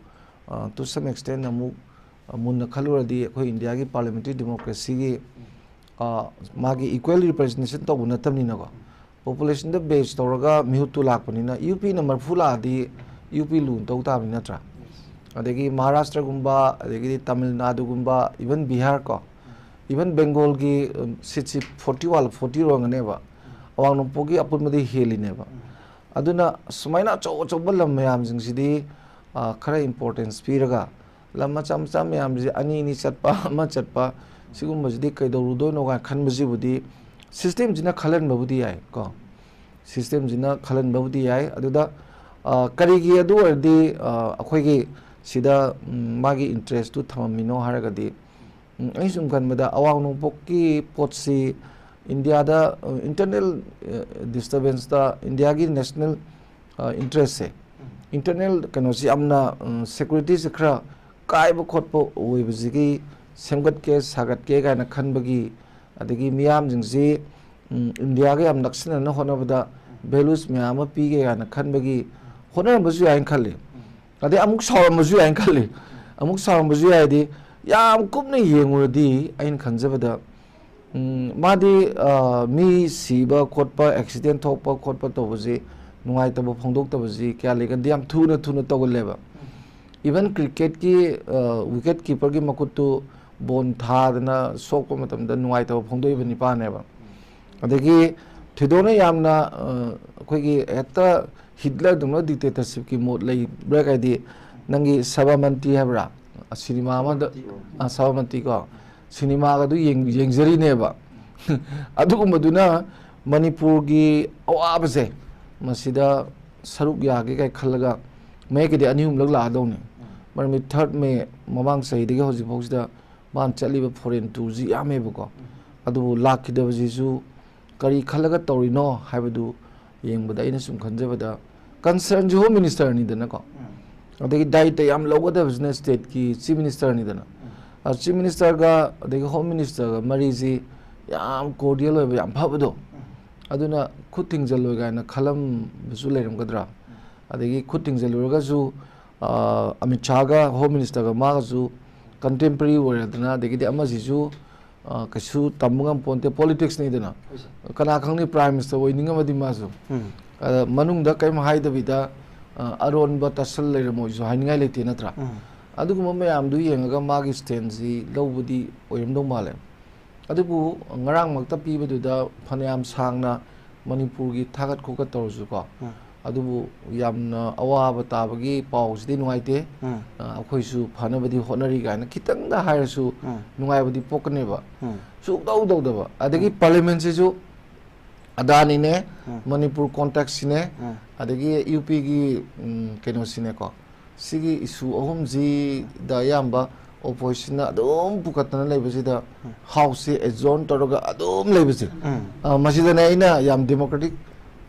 ꯑ, to some extent ꯑꯃꯨꯛ ꯃꯨꯟꯅ ꯈꯜꯂꯨꯔꯗꯤ ꯑꯩꯈꯣꯏ ꯏꯟꯗꯤꯌꯥꯒꯤ parliamentary democracyꯒꯤ, ꯃꯥꯒꯤ equal representation ꯇꯧꯕ ꯅꯠꯇꯕꯅꯤꯅꯀꯣ, populationꯗ base ꯇꯧꯔꯒ ꯃꯤꯍꯨꯠꯇꯨ ꯂꯥꯛꯄꯅꯤꯅ UPꯅ ꯃꯔꯐꯨ ꯂꯥꯛꯑꯗꯤ UP ꯂꯨ ꯇꯧ ꯇꯥꯕꯅꯤ ꯅꯠꯇ꯭ꯔꯥ? ꯑꯗꯒꯤ ꯃꯍꯥꯔꯥꯁꯇ꯭ꯔꯒꯨꯝꯕ, ꯑꯗꯒꯤꯗꯤ ꯇꯥꯃꯤꯜ ꯅꯥꯗꯨꯒꯨꯝꯕ, even ꯕꯤꯍꯥꯔ ꯀꯣ, even ꯕꯦꯡꯒꯣꯜꯒꯤ ꯁꯤꯠꯁꯤ ꯐꯣꯔꯇꯤ ꯋꯥꯟ ꯐꯣꯔꯇꯤ ꯑꯣꯏꯔꯝꯒꯅꯦꯕ, ꯑꯋꯥꯡ ꯅꯣꯡꯄꯣꯛꯀꯤ ꯑꯄꯨꯟꯕꯗꯤ ꯍꯦꯜꯂꯤꯅꯦꯕ꯫ ꯑꯗꯨꯅ ꯁꯨꯃꯥꯏꯅ ꯑꯆꯧ ꯑꯆꯧꯕ ꯂꯝ ꯃꯌꯥꯝꯁꯤꯡꯁꯤꯗꯤ ꯈꯔ importance ꯄꯤꯔꯒ, ꯂꯝ ꯃꯆꯥ ꯃꯆꯥ ꯃꯌꯥꯝꯁꯤ ꯑꯅꯤ ꯑꯅꯤ ꯆꯠꯄ, ꯑꯃ ꯆꯠꯄ, ꯁꯤꯒꯨꯝꯕꯁꯤꯗꯤ ꯀꯩꯗꯧꯔꯨꯗꯣꯏꯅꯣ ꯀꯥꯏꯅ ꯈꯟꯕꯁꯤꯕꯨꯗꯤ systemꯁꯤꯅ ꯈꯜꯍꯟꯕꯕꯨꯗꯤ ꯌꯥꯏ ꯀꯣ꯫ Systemꯁꯤꯅ ꯈꯜꯍꯟꯕꯕꯨꯗꯤ ꯌꯥꯏ꯫ ꯑꯗꯨꯗ ꯀꯔꯤꯒꯤ ꯑꯗꯨ ꯑꯣꯏꯔꯗꯤ ꯑꯩꯈꯣꯏꯒꯤ ꯁꯤꯗ ꯃꯥꯒꯤ interestꯇꯨ ꯊꯝꯃꯝꯃꯤꯅꯣ ꯍꯥꯏꯔꯒꯗꯤ, ꯑꯩꯅ ꯁꯨꯝ ꯈꯟꯕꯗ ꯑꯋꯥꯡ ꯅꯣꯡꯄꯣꯛꯀꯤ ꯄꯣꯠꯁꯤ ꯏꯟꯗꯤꯌꯥꯗ internal disturbanceꯇ ꯏꯟꯗꯤꯌꯥꯒꯤ national interestꯁꯦ, internal ꯀꯩꯅꯣꯁꯤ ꯌꯥꯝꯅ securityꯁꯦ ꯈꯔ ꯀꯥꯏꯕ ꯈꯣꯠꯄ ꯑꯣꯏꯕꯁꯤꯒꯤ ꯁꯦꯝꯒꯠꯀꯦ ꯁꯥꯒꯠꯀꯦ ꯀꯥꯏꯅ ꯈꯟꯕꯒꯤ, ꯑꯗꯒꯤ ꯃꯤꯌꯥꯝꯁꯤꯡꯁꯤ ꯏꯟꯗꯤꯌꯥꯒ ꯌꯥꯝ ꯅꯛꯁꯤꯟꯅꯅ ꯍꯣꯠꯅꯕꯗ values ꯃꯌꯥꯝ ꯑꯃ ꯄꯤꯒꯦ ꯀꯥꯏꯅ ꯈꯟꯕꯒꯤ ꯍꯣꯠꯅꯔꯝꯕꯁꯨ ꯌꯥꯏꯅ ꯈꯜꯂꯤ꯫ ꯑꯗꯩ ꯑꯃꯨꯛ ꯁꯥꯎꯔꯝꯕꯁꯨ ꯌꯥꯏꯅ ꯈꯜꯂꯤ꯫ ꯑꯃꯨꯛ ꯁꯥꯎꯔꯝꯕꯁꯨ ꯌꯥꯏꯗꯤ, ꯌꯥꯝ ꯀꯨꯞꯅ ꯌꯦꯡꯉꯨꯔꯗꯤ ꯑꯩꯅ ꯈꯟꯖꯕꯗ ꯃꯥꯗꯤ ꯃꯤ ꯁꯤꯕ ꯈꯣꯠꯄ, accident ꯊꯣꯛꯄ ꯈꯣꯠꯄ ꯇꯧꯕꯁꯤ, ꯅꯨꯡꯉꯥꯏꯇꯕ ꯐꯣꯡꯗꯣꯛꯇꯕꯁꯤ ꯀꯌꯥ ꯂꯩꯒꯟꯗꯦ, ꯌꯥꯝ ꯊꯨꯅ ꯊꯨꯅ ꯇꯧꯒꯜꯂꯦꯕ꯫ Even cricketꯀꯤ wicket keeperꯒꯤ ꯃꯈꯨꯠꯇꯨ ꯕꯣꯟ ꯊꯥꯗꯅ ꯁꯣꯛꯄ ꯃꯇꯝꯗ ꯅꯨꯡꯉꯥꯏꯇꯕ ꯐꯣꯡꯗꯣꯛꯏꯕ ꯅꯤꯄꯥꯅꯦꯕ꯫ ꯑꯗꯒꯤ ꯊꯣꯏꯗꯣꯛꯅ ꯌꯥꯝꯅ ꯑꯩꯈꯣꯏꯒꯤ ꯍꯦꯛꯇ ꯍꯤꯠꯂꯔꯗꯧꯅ dictatorshipꯀꯤ ꯃꯣꯠ ꯂꯩꯕ꯭ꯔꯥ ꯍꯥꯏꯗꯤ, ꯅꯪꯒꯤ ꯁꯕꯔꯃꯟꯇꯤ ꯍꯥꯏꯕ꯭ꯔꯥ? ꯁꯤꯅꯦꯃꯥ ꯑꯃꯗ, ꯁꯕꯔꯃꯟꯇꯤ꯫ ꯑ, ꯁꯕꯔꯃꯟꯇꯤꯀꯣ, ꯁꯤꯅꯦꯃꯥꯒꯗꯨ ꯌꯦꯡ-, ꯌꯦꯡꯖꯔꯤꯅꯦꯕ꯫ ꯑꯗꯨꯒꯨꯝꯕꯗꯨꯅ ꯃꯅꯤꯄꯨꯔꯒꯤ ꯑꯋꯥꯕꯁꯦ ꯃꯁꯤꯗ ꯁꯔꯨꯛ ꯌꯥꯒꯦ ꯀꯥꯏ ꯈꯜꯂꯒ ꯃꯌꯦꯛꯀꯤꯗꯤ ꯑꯅꯤ ꯑꯍꯨꯝꯂꯛ ꯂꯥꯛꯑꯗꯧꯅꯤ꯫ ꯃꯔꯝꯗꯤ third May ꯃꯃꯥꯡ ꯆꯍꯤꯗꯒꯤ ꯍꯧꯖꯤꯛꯐꯥꯎꯁꯤꯗ ꯃꯥꯅ ꯆꯠꯂꯤꯕ foreign tourꯁꯤ ꯌꯥꯝꯃꯦꯕꯀꯣ꯫ ꯑꯗꯨꯕꯨ ꯂꯥꯛꯈꯤꯗꯕꯁꯤꯁꯨ ꯀꯔꯤ ꯈꯜꯂꯒ ꯇꯧꯔꯤꯅꯣ ꯍꯥꯏꯕꯗꯨ ꯌꯦꯡꯕꯗ, ꯑꯩꯅ ꯁꯨꯝ ꯈꯟꯖꯕꯗ, concernꯁꯤ Home Ministerꯅꯤꯗꯅꯀꯣ꯫ ꯑꯗꯒꯤ ꯗꯥꯏꯇ ꯌꯥꯝ ꯂꯧꯒꯗꯕꯁꯤꯅ stateꯀꯤ Chief Ministerꯅꯤꯗꯅ꯫ ꯑ, Chief Ministerꯒ ꯑꯗꯒꯤ Home Ministerꯒ ꯃꯔꯤꯁꯤ ꯌꯥꯝ cordial ꯑꯣꯏꯕ, ꯌꯥꯝ ꯐꯕꯗꯣ꯫ ꯑꯗꯨꯅ ꯈꯨꯠ ꯊꯤꯡꯖꯤꯜꯂꯣꯏ ꯀꯥꯏꯅ ꯈꯜꯂꯝꯕꯁꯨ ꯂꯩꯔꯝꯒꯗ꯭ꯔꯥ? ꯑꯗꯒꯤ ꯈꯨꯠ ꯊꯤꯡꯖꯤꯜꯂꯨꯔꯒꯁꯨ, ꯑ, ꯑꯃꯤꯠ ꯁꯥꯍꯒ Home Ministerꯒ ꯃꯥꯒꯁꯨ contemporary ꯑꯣꯏꯔꯗꯅ, ꯑꯗꯒꯤꯗꯤ ꯑꯃꯁꯤꯁꯨ ꯑ, ꯀꯩꯁꯨ ꯇꯝꯕ ꯉꯝ ꯄꯣꯟꯇꯦ, ꯄꯣꯂꯤꯇꯤꯛꯁꯅꯤꯗꯅ꯫ ꯀꯅꯥ ꯈꯪꯅꯤ ꯄ꯭ꯔꯥꯏꯝ ꯃꯤꯅꯤꯁꯇꯔ ꯑꯣꯏꯅꯤꯡꯉꯝꯃꯗꯤ ꯃꯥꯁꯨ꯫ ꯑꯗ ꯃꯅꯨꯡꯗ ꯀꯔꯤꯝ ꯍꯥꯏꯗꯕꯤꯗ, ꯑ, ꯑꯔꯣꯟꯕ ꯇꯠꯁꯜ ꯂꯩꯔꯝꯃꯣꯏꯁꯨ ꯍꯥꯏꯅꯤꯡꯉꯥꯏ ꯂꯩꯇꯦ ꯅꯠꯇ꯭ꯔꯥ? ꯑꯗꯨꯒꯨꯝꯕ ꯃꯌꯥꯝꯗꯨ ꯌꯦꯡꯉꯒ ꯃꯥꯒꯤ ꯁ꯭ꯇꯦꯟꯁꯤ ꯂꯧꯕꯗꯤ ꯑꯣꯏꯔꯝꯗꯧ ꯃꯥꯜꯂꯦ꯫ ꯑꯗꯨꯕꯨ ꯉꯔꯥꯡꯃꯛꯇ ꯄꯤꯕꯗꯨꯗ ꯐꯅꯌꯥꯝ ꯁꯥꯡꯅ ꯃꯅꯤꯄꯨꯔꯒꯤ ꯊꯥꯒꯠ ꯈꯣꯀꯠ ꯇꯧꯔꯁꯨꯀꯣ, ꯑꯗꯨꯕꯨ ꯌꯥꯝꯅ ꯑꯋꯥꯕ ꯇꯥꯕꯒꯤ ꯄꯥꯎꯁꯤꯗꯤ ꯅꯨꯡꯉꯥꯏꯇꯦ꯫ ꯑ, ꯑꯩꯈꯣꯏꯁꯨ ꯐꯅꯕꯗꯤ ꯍꯣꯠꯅꯔꯤ ꯀꯥꯏꯅ ꯈꯤꯇꯪꯗ ꯍꯥꯏꯔꯁꯨ ꯅꯨꯡꯉꯥꯏꯕꯗꯤ ꯄꯣꯛꯀꯅꯦꯕ꯫ ꯁꯨꯛꯇꯧ ꯇꯧꯗꯕ꯫ ꯑꯗꯒꯤ ꯄꯥꯔꯂꯤꯌꯥꯃꯦꯟꯁꯤꯁꯨ ꯑꯗꯥꯅꯤꯅꯦ, ꯃꯅꯤꯄꯨꯔ ꯀꯣꯟꯇꯦꯛꯁꯁꯤꯅꯦ, ꯑꯗꯒꯤ ꯌꯨ ꯄꯤꯒꯤ, ꯎꯝ, ꯀꯩꯅꯣꯁꯤꯅꯦꯀꯣ, ꯁꯤꯒꯤ ꯏꯁꯨ ꯑꯍꯨꯝꯁꯤꯗ ꯑꯌꯥꯝꯕ ꯑꯣꯄꯣꯖꯤꯁꯟꯅ ꯑꯗꯨꯝ ꯄꯨꯈꯠꯇꯅ ꯂꯩꯕꯁꯤꯗ, ꯍꯥꯎꯁꯁꯦ ꯑꯦꯖꯣꯔꯟ ꯇꯧꯔꯒ ꯑꯗꯨꯝ ꯂꯩꯕꯁꯦ, ꯑ, ꯃꯁꯤꯗꯅꯦ ꯑꯩꯅ ꯌꯥꯝ ꯗꯦꯃꯣꯀ꯭ꯔꯦꯇꯤꯛ,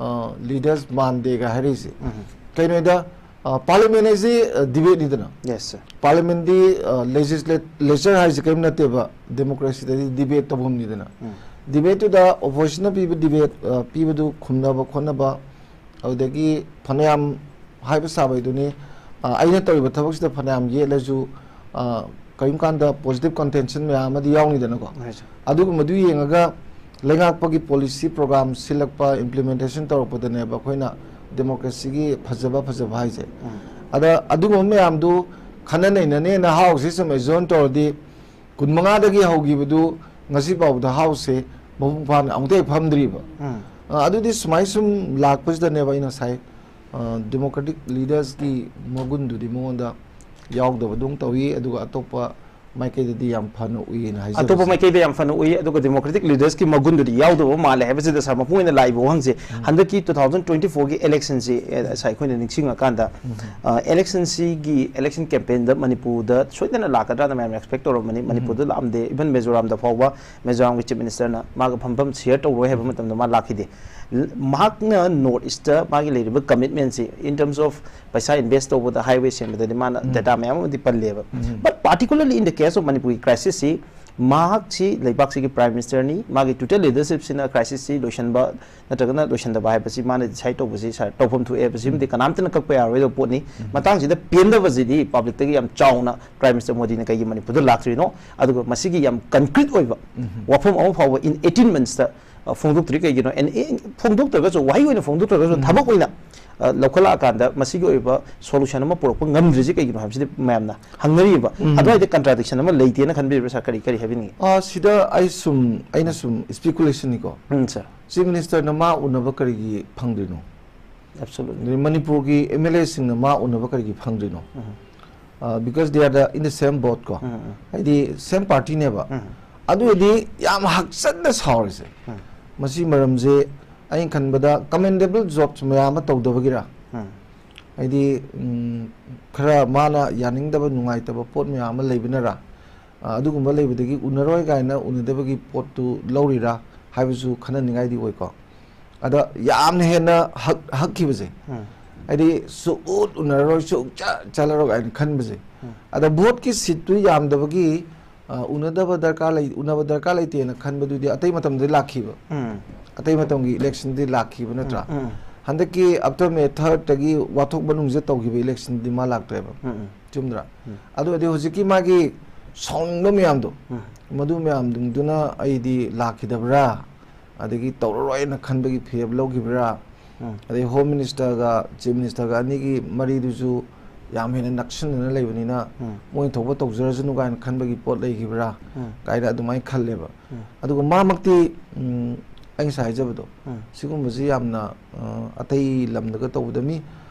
ꯑ, ꯂꯤꯗꯔꯁ ꯃꯥꯟꯗꯦꯒ ꯍꯥꯏꯔꯛꯏꯁꯦ꯫ ꯀꯩꯅꯣꯗ, ꯑ, ꯄꯥꯔꯂꯤꯌꯥꯃꯦꯟ ꯍꯥꯏꯁꯤ, ꯑ, ꯗꯤꯕꯦꯠꯅꯤꯗꯅ꯫ Yes, sir. ꯄꯥꯔꯂꯤꯌꯥꯃꯦꯟꯗꯤ, ꯑ, ꯂꯦꯖꯤꯁꯂꯦꯆꯔ ꯍꯥꯏꯁꯦ ꯀꯔꯤꯝ ꯅꯠꯇꯦꯕ, ꯗꯦꯃꯣꯀ꯭ꯔꯦꯁꯤꯗꯗꯤ ꯗꯤꯕꯦꯠ ꯇꯧꯐꯝꯅꯤꯗꯅ꯫ ꯗꯤꯕꯦꯠꯇꯨꯗ ꯑꯣꯄꯣꯖꯤꯁꯟꯅ ꯄꯤꯕ ꯗꯤꯕꯦꯠ, ꯑ, ꯄꯤꯕꯗꯨ ꯈꯨꯝꯅꯕ ꯈꯣꯠꯅꯕ, ꯑꯗꯨꯗꯒꯤ ꯐꯅꯌꯥꯝ ꯍꯥꯏꯕ ꯁꯥꯕꯩꯗꯨꯅꯤ, ꯑ, ꯑꯩꯅ ꯇꯧꯔꯤꯕ ꯊꯕꯛꯁꯤꯗ ꯐꯅꯌꯥꯝ ꯌꯦꯠꯂꯁꯨ, ꯑ, ꯀꯔꯤꯒꯨꯝꯕ ꯀꯥꯟꯗ ꯄꯣꯖꯤꯇꯤꯚ ꯀꯟꯇꯦꯟꯁꯟ ꯃꯌꯥꯝ ꯑꯃꯗꯤ ꯌꯥꯎꯅꯤꯗꯅꯀꯣ꯫ ꯑꯗꯨꯒꯨꯝꯕꯗꯨ ꯌꯦꯡꯉꯒ ꯂꯩꯉꯥꯛꯄꯒꯤ ꯄꯣꯂꯤꯁꯤ ꯄ꯭ꯔꯣꯒ꯭ꯔꯥꯝ ꯁꯤꯜꯂꯛꯄ, ꯏꯝꯄ꯭ꯂꯤꯃꯦꯟꯇꯦꯁꯟ ꯇꯧꯔꯛꯄꯗꯅꯦꯕ ꯑꯩꯈꯣꯏꯅ ꯗꯦꯃꯣꯀ꯭ꯔꯦꯁꯤꯒꯤ ꯐꯖꯕ ꯐꯖꯕ ꯍꯥꯏꯁꯦ꯫ ꯑꯗ ꯑꯗꯨꯒꯨꯝꯕ ꯃꯌꯥꯝꯗꯨ ꯈꯟꯅ ꯅꯩꯅꯅꯦꯅ ꯍꯥꯎꯁꯁꯤ ꯁꯨꯝ ꯑꯦꯖꯣꯔꯟ ꯇꯧꯔꯗꯤ, ꯀꯨꯟꯃꯉꯥꯗꯒꯤ ꯍꯧꯈꯤꯕꯗꯨ ꯉꯁꯤ ꯐꯥꯎꯕꯗ ꯍꯥꯎꯁꯁꯦ ꯃꯄꯨꯡ ꯐꯥꯅ ꯑꯃꯨꯛꯇ ꯍꯦꯛ ꯐꯝꯗ꯭ꯔꯤꯕ꯫ ꯑ, ꯑꯗꯨꯗꯤ ꯁꯨꯃꯥꯏ ꯁꯨꯝ ꯂꯥꯛꯄꯁꯤꯗꯅꯦꯕ ꯑꯩꯅ ꯉꯁꯥꯏ, ꯑ, ꯗꯦꯃꯣꯀ꯭ꯔꯦꯇꯤꯛ ꯂꯤꯗꯔꯁꯀꯤ ꯃꯒꯨꯟꯗꯨꯗꯤ ꯃꯉꯣꯟꯗ ꯌꯥꯎꯗꯕꯗꯧ ꯇꯧꯏ, ꯑꯗꯨꯒ ꯑꯇꯣꯞꯄ ꯃꯥꯏꯀꯩꯗꯗꯤ ꯌꯥꯝ ꯐꯅ ꯎꯏꯌꯦꯅ ꯍꯥꯏꯖꯕꯁꯦ꯫ ꯑꯇꯣꯞꯄ ꯃꯥꯏꯀꯩꯗ ꯌꯥꯝ ꯐꯅ ꯎꯏ, ꯑꯗꯨꯒ ꯗꯦꯃꯣꯀ꯭ꯔꯦꯇꯤꯛ ꯂꯤꯗꯔꯁꯀꯤ ꯃꯒꯨꯟꯗꯨꯗꯤ ꯌꯥꯎꯗꯕ ꯃꯥꯜꯂꯦ ꯍꯥꯏꯕꯁꯤꯗ, ꯁꯥꯔ, ꯃꯄꯨꯡ ꯑꯣꯏꯅ ꯂꯥꯛꯏꯕ ꯋꯥꯍꯪꯁꯦ, ꯍꯟꯗꯛꯀꯤ ꯇꯨ ꯊꯥꯎꯖꯟ ꯇ꯭ꯋꯦꯟꯇꯤ ꯐꯣꯔꯒꯤ ꯏꯂꯦꯛꯁꯟꯁꯤ, ꯑꯦ, ꯁꯥꯔ, ꯑꯩꯈꯣꯏꯅ ꯅꯤꯡꯁꯤꯡꯉꯀꯥꯟꯗ, ꯑ, ꯏꯂꯦꯛꯁꯟꯁꯤꯒꯤ, ꯏꯂꯦꯛꯁꯟ ꯀꯦꯝꯄꯦꯟꯗ ꯃꯅꯤꯄꯨꯔꯗ ꯁꯣꯏꯗꯅ ꯂꯥꯛꯀꯗ꯭ꯔꯥꯅ ꯃꯌꯥꯝ ꯑꯦꯛꯁꯄꯦꯛ ꯇꯧꯔꯝꯕꯅꯤ꯫ ꯃꯅꯤꯄꯨꯔꯗ ꯂꯥꯛꯑꯝꯗꯦ꯫ ꯏꯚꯟ ꯃꯤꯖꯣꯔꯥꯝꯗ ꯐꯥꯎꯕ ꯃꯤꯖꯣꯔꯥꯝꯒꯤ ꯆꯤꯐ ꯃꯤꯅꯤꯁꯇꯔꯅ ꯃꯥꯒ ꯐꯝꯐꯝ ꯁꯤꯌꯔ ꯇꯧꯔꯣꯏ ꯍꯥꯏꯕ ꯃꯇꯝꯗ ꯃꯥ ꯂꯥꯛꯈꯤꯗꯦ꯫ ꯃꯍꯥꯛꯅ ꯅꯣꯔꯠ ꯏꯁꯇ ꯃꯥꯒꯤ ꯂꯩꯔꯤꯕ ꯀꯃꯤꯠꯃꯦꯟꯁꯤ, in terms of ꯄꯩꯁꯥ ꯏꯟꯚꯦꯁ ꯇꯧꯕꯗ, ꯍꯥꯏꯋꯦ ꯁꯦꯝꯕꯗꯗꯤ ꯃꯥꯅ ꯗꯦꯇꯥ ꯃꯌꯥꯝ ꯑꯃꯗꯤ ꯄꯜꯂꯦꯕ꯫ But particularly in the case of ꯃꯅꯤꯄꯨꯔꯒꯤ ꯀ꯭ꯔꯥꯏꯁꯤꯁꯁꯤ, ꯃꯍꯥꯛꯁꯤ ꯂꯩꯕꯥꯛꯁꯤꯒꯤ Prime Ministerꯅꯤ꯫ ꯃꯥꯒꯤ total leadershipꯁꯤꯅ crisisꯁꯤ ꯂꯣꯏꯁꯤꯟꯕ ꯅꯠꯇ꯭ꯔꯒꯅ ꯂꯣꯏꯁꯤꯟꯗꯕ ꯍꯥꯏꯕꯁꯤ ꯃꯥꯅ decide ꯇꯧꯕꯁꯤ, ꯁꯥꯔ, ꯇꯧꯐꯝ ꯊꯣꯛꯑꯦ ꯍꯥꯏꯕꯁꯤꯃꯗꯤ ꯀꯅꯥꯝꯇꯅ ꯀꯛꯄ ꯌꯥꯔꯣꯏꯗꯕ ꯄꯣꯠꯅꯤ꯫ ꯃꯇꯥꯡꯁꯤꯗ ꯄꯦꯟꯗꯕꯁꯤꯗꯤ publicꯇꯒꯤ ꯌꯥꯝ ꯆꯥꯎꯅ Prime Minister ꯃꯣꯗꯤꯅ ꯀꯩꯒꯤ ꯃꯅꯤꯄꯨꯔꯗ ꯂꯥꯛꯇ꯭ꯔꯤꯅꯣ, ꯑꯗꯨꯒ ꯃꯁꯤꯒꯤ ꯌꯥꯝ concrete ꯑꯣꯏꯕ ꯋꯥꯐꯝ ꯑꯃ ꯐꯥꯎꯕ in eighteen monthsꯇ, ꯑ, ꯐꯣꯡꯗꯣꯛꯇ꯭ꯔꯤ ꯀꯩꯒꯤꯅꯣ? And, ꯑꯦ, ꯐꯣꯡꯗꯣꯛꯇ꯭ꯔꯒꯁꯨ, ꯋꯥꯍꯩ ꯑꯣꯏꯅ ꯐꯣꯡꯗꯣꯛꯇ꯭ꯔꯒꯁꯨ, ꯊꯕꯛ ꯑꯣꯏꯅ, ꯑ, ꯂꯧꯈꯠꯂꯛꯑꯀꯥꯟꯗ ꯃꯁꯤꯒꯤ ꯑꯣꯏꯕ solution ꯑꯃ ꯄꯨꯔꯛꯄ ꯉꯝꯗ꯭ꯔꯤꯁꯤ ꯀꯩꯒꯤꯅꯣ ꯍꯥꯏꯕꯁꯤꯗꯤ ꯃꯌꯥꯝꯅ ꯍꯪꯅꯔꯤꯕ꯫ ꯑꯗꯨꯋꯥꯏꯗ contradiction ꯑꯃ ꯂꯩꯇꯦꯅ ꯈꯟꯕꯤꯕ꯭ꯔꯥ, ꯁꯥꯔ? ꯀꯔꯤ, ꯀꯔꯤ ꯍꯥꯏꯕꯤꯅꯤꯡꯉꯤ? ꯑ, ꯁꯤꯗ ꯑꯩ ꯁꯨꯝ, ꯑꯩꯅ ꯁꯨꯝ speculationꯅꯤꯀꯣ꯫ ꯎꯝ, ꯁꯥꯔ꯫ Chief Ministerꯅ ꯃꯥ ꯎꯅꯕ ꯀꯔꯤꯒꯤ ꯐꯪꯗ꯭ꯔꯤꯅꯣ? Absolutely. ꯑꯗꯩ ꯃꯅꯤꯄꯨꯔꯒꯤ MLAꯁꯤꯡꯅ ꯃꯥ ꯎꯅꯕ ꯀꯔꯤꯒꯤ ꯐꯪꯗ꯭ꯔꯤꯅꯣ? ꯑ, because they are the, in the same boat ꯀꯣ꯫ ꯍꯥꯏꯗꯤ same partyꯅꯦꯕ꯫ ꯑꯗꯨ ꯑꯣꯏꯔꯗꯤ ꯌꯥꯝ ꯍꯛꯆꯟꯅ ꯁꯥꯎꯔꯤꯁꯦ꯫ ꯃꯁꯤ ꯃꯔꯝꯁꯦ ꯑꯩꯅ ꯈꯟꯕꯗ commendable jobs ꯃꯌꯥꯝ ꯑꯃ ꯇꯧꯗꯕꯒꯤꯔ? ꯍꯥꯏꯗꯤ, ꯎꯝ, ꯈꯔ ꯃꯥꯅ ꯌꯥꯅꯤꯡꯗꯕ, ꯅꯨꯡꯉꯥꯏꯇꯕ ꯄꯣꯠ ꯃꯌꯥꯝ ꯑꯃ ꯂꯩꯕꯅꯔ? ꯑ, ꯑꯗꯨꯒꯨꯝꯕ ꯂꯩꯕꯗꯒꯤ ꯎꯅꯔꯣꯏ ꯀꯥꯏꯅ ꯎꯅꯗꯕꯒꯤ ꯄꯣꯠꯇꯨ ꯂꯧꯔꯤꯔꯥ ꯍꯥꯏꯕꯁꯨ ꯈꯟꯅꯅꯤꯡꯉꯥꯏꯗꯤ ꯑꯣꯏꯀꯣ꯫ ꯑꯗ ꯌꯥꯝꯅ ꯍꯦꯟꯅ ꯍꯛ-, ꯍꯛꯈꯤꯕꯁꯦ, ꯍꯥꯏꯗꯤ ꯁꯨꯛꯎꯠ ꯎꯅꯔꯔꯣꯏ, ꯁꯨꯛꯆꯠ ꯆꯠꯂꯔꯣꯏ ꯀꯥꯏꯅ ꯈꯟꯕꯁꯦ꯫ ꯑꯗ voteꯀꯤ seatꯇꯨ ꯌꯥꯝꯗꯕꯒꯤ, ꯑ, ꯎꯅꯗꯕ ꯗꯔꯀꯥꯔ ꯂꯩ, ꯎꯅꯕ ꯗꯔꯀꯥꯔ ꯂꯩꯇꯦꯅ ꯈꯟꯕꯗꯨꯗꯤ ꯑꯇꯩ ꯃꯇꯝꯗ ꯂꯥꯛꯈꯤꯕ꯫ ꯑꯇꯩ ꯃꯇꯝꯒꯤ electionꯗꯤ ꯂꯥꯛꯈꯤꯕ ꯅꯠꯇ꯭ꯔꯥ? ꯍꯟꯗꯛꯀꯤ after May thirdꯇꯒꯤ ꯋꯥꯊꯣꯛ ꯃꯅꯨꯡꯁꯤꯗ ꯇꯧꯈꯤꯕ electionꯗꯤ ꯃꯥ ꯂꯥꯛꯇ꯭ꯔꯦꯕ꯫ ꯆꯨꯝꯗ꯭ꯔꯥ? ꯑꯗꯨ ꯑꯣꯏꯔꯗꯤ ꯍꯧꯖꯤꯛꯀꯤ ꯃꯥꯒꯤ ꯁꯥꯎꯅꯤꯡꯕ ꯃꯌꯥꯝꯗꯣ, ꯃꯗꯨ ꯃꯌꯥꯝꯗꯨꯅ ꯑꯩꯗꯤ ꯂꯥꯛꯈꯤꯗꯕ꯭ꯔꯥ, ꯑꯗꯒꯤ ꯇꯧꯔꯔꯣꯏꯅ ꯈꯟꯕꯒꯤ ꯐꯤꯔꯦꯞ ꯂꯧꯈꯤꯕ꯭ꯔꯥ, ꯑꯗꯩ Home Ministerꯒ Chief Ministerꯒ ꯑꯅꯤꯒꯤ ꯃꯔꯤꯗꯨꯁꯨ ꯌꯥꯝ ꯍꯦꯟꯅ ꯅꯛꯁꯤꯟꯅꯅ ꯂꯩꯕꯅꯤꯅ, ꯃꯣꯏ ꯊꯣꯛꯄ ꯇꯧꯖꯔꯁꯅꯨ ꯀꯥꯏꯅ ꯈꯟꯕꯒꯤ ꯄꯣꯠ ꯂꯩꯈꯤꯕ꯭ꯔꯥ ꯀꯥꯏꯅ ꯑꯗꯨꯃꯥꯏꯅ ꯈꯜꯂꯦꯕ꯫ ꯑꯗꯨꯒ ꯃꯥꯃꯛꯇꯤ, ꯎꯝ, ꯑꯩ ꯉꯁꯥꯏ ꯍꯥꯏꯖꯕꯗꯣ, ꯁꯤꯒꯨꯝꯕꯁꯤ ꯌꯥꯝꯅ, ꯑ, ꯑꯇꯩ ꯂꯝꯗꯒ ꯇꯧꯕꯗ ꯃꯤ,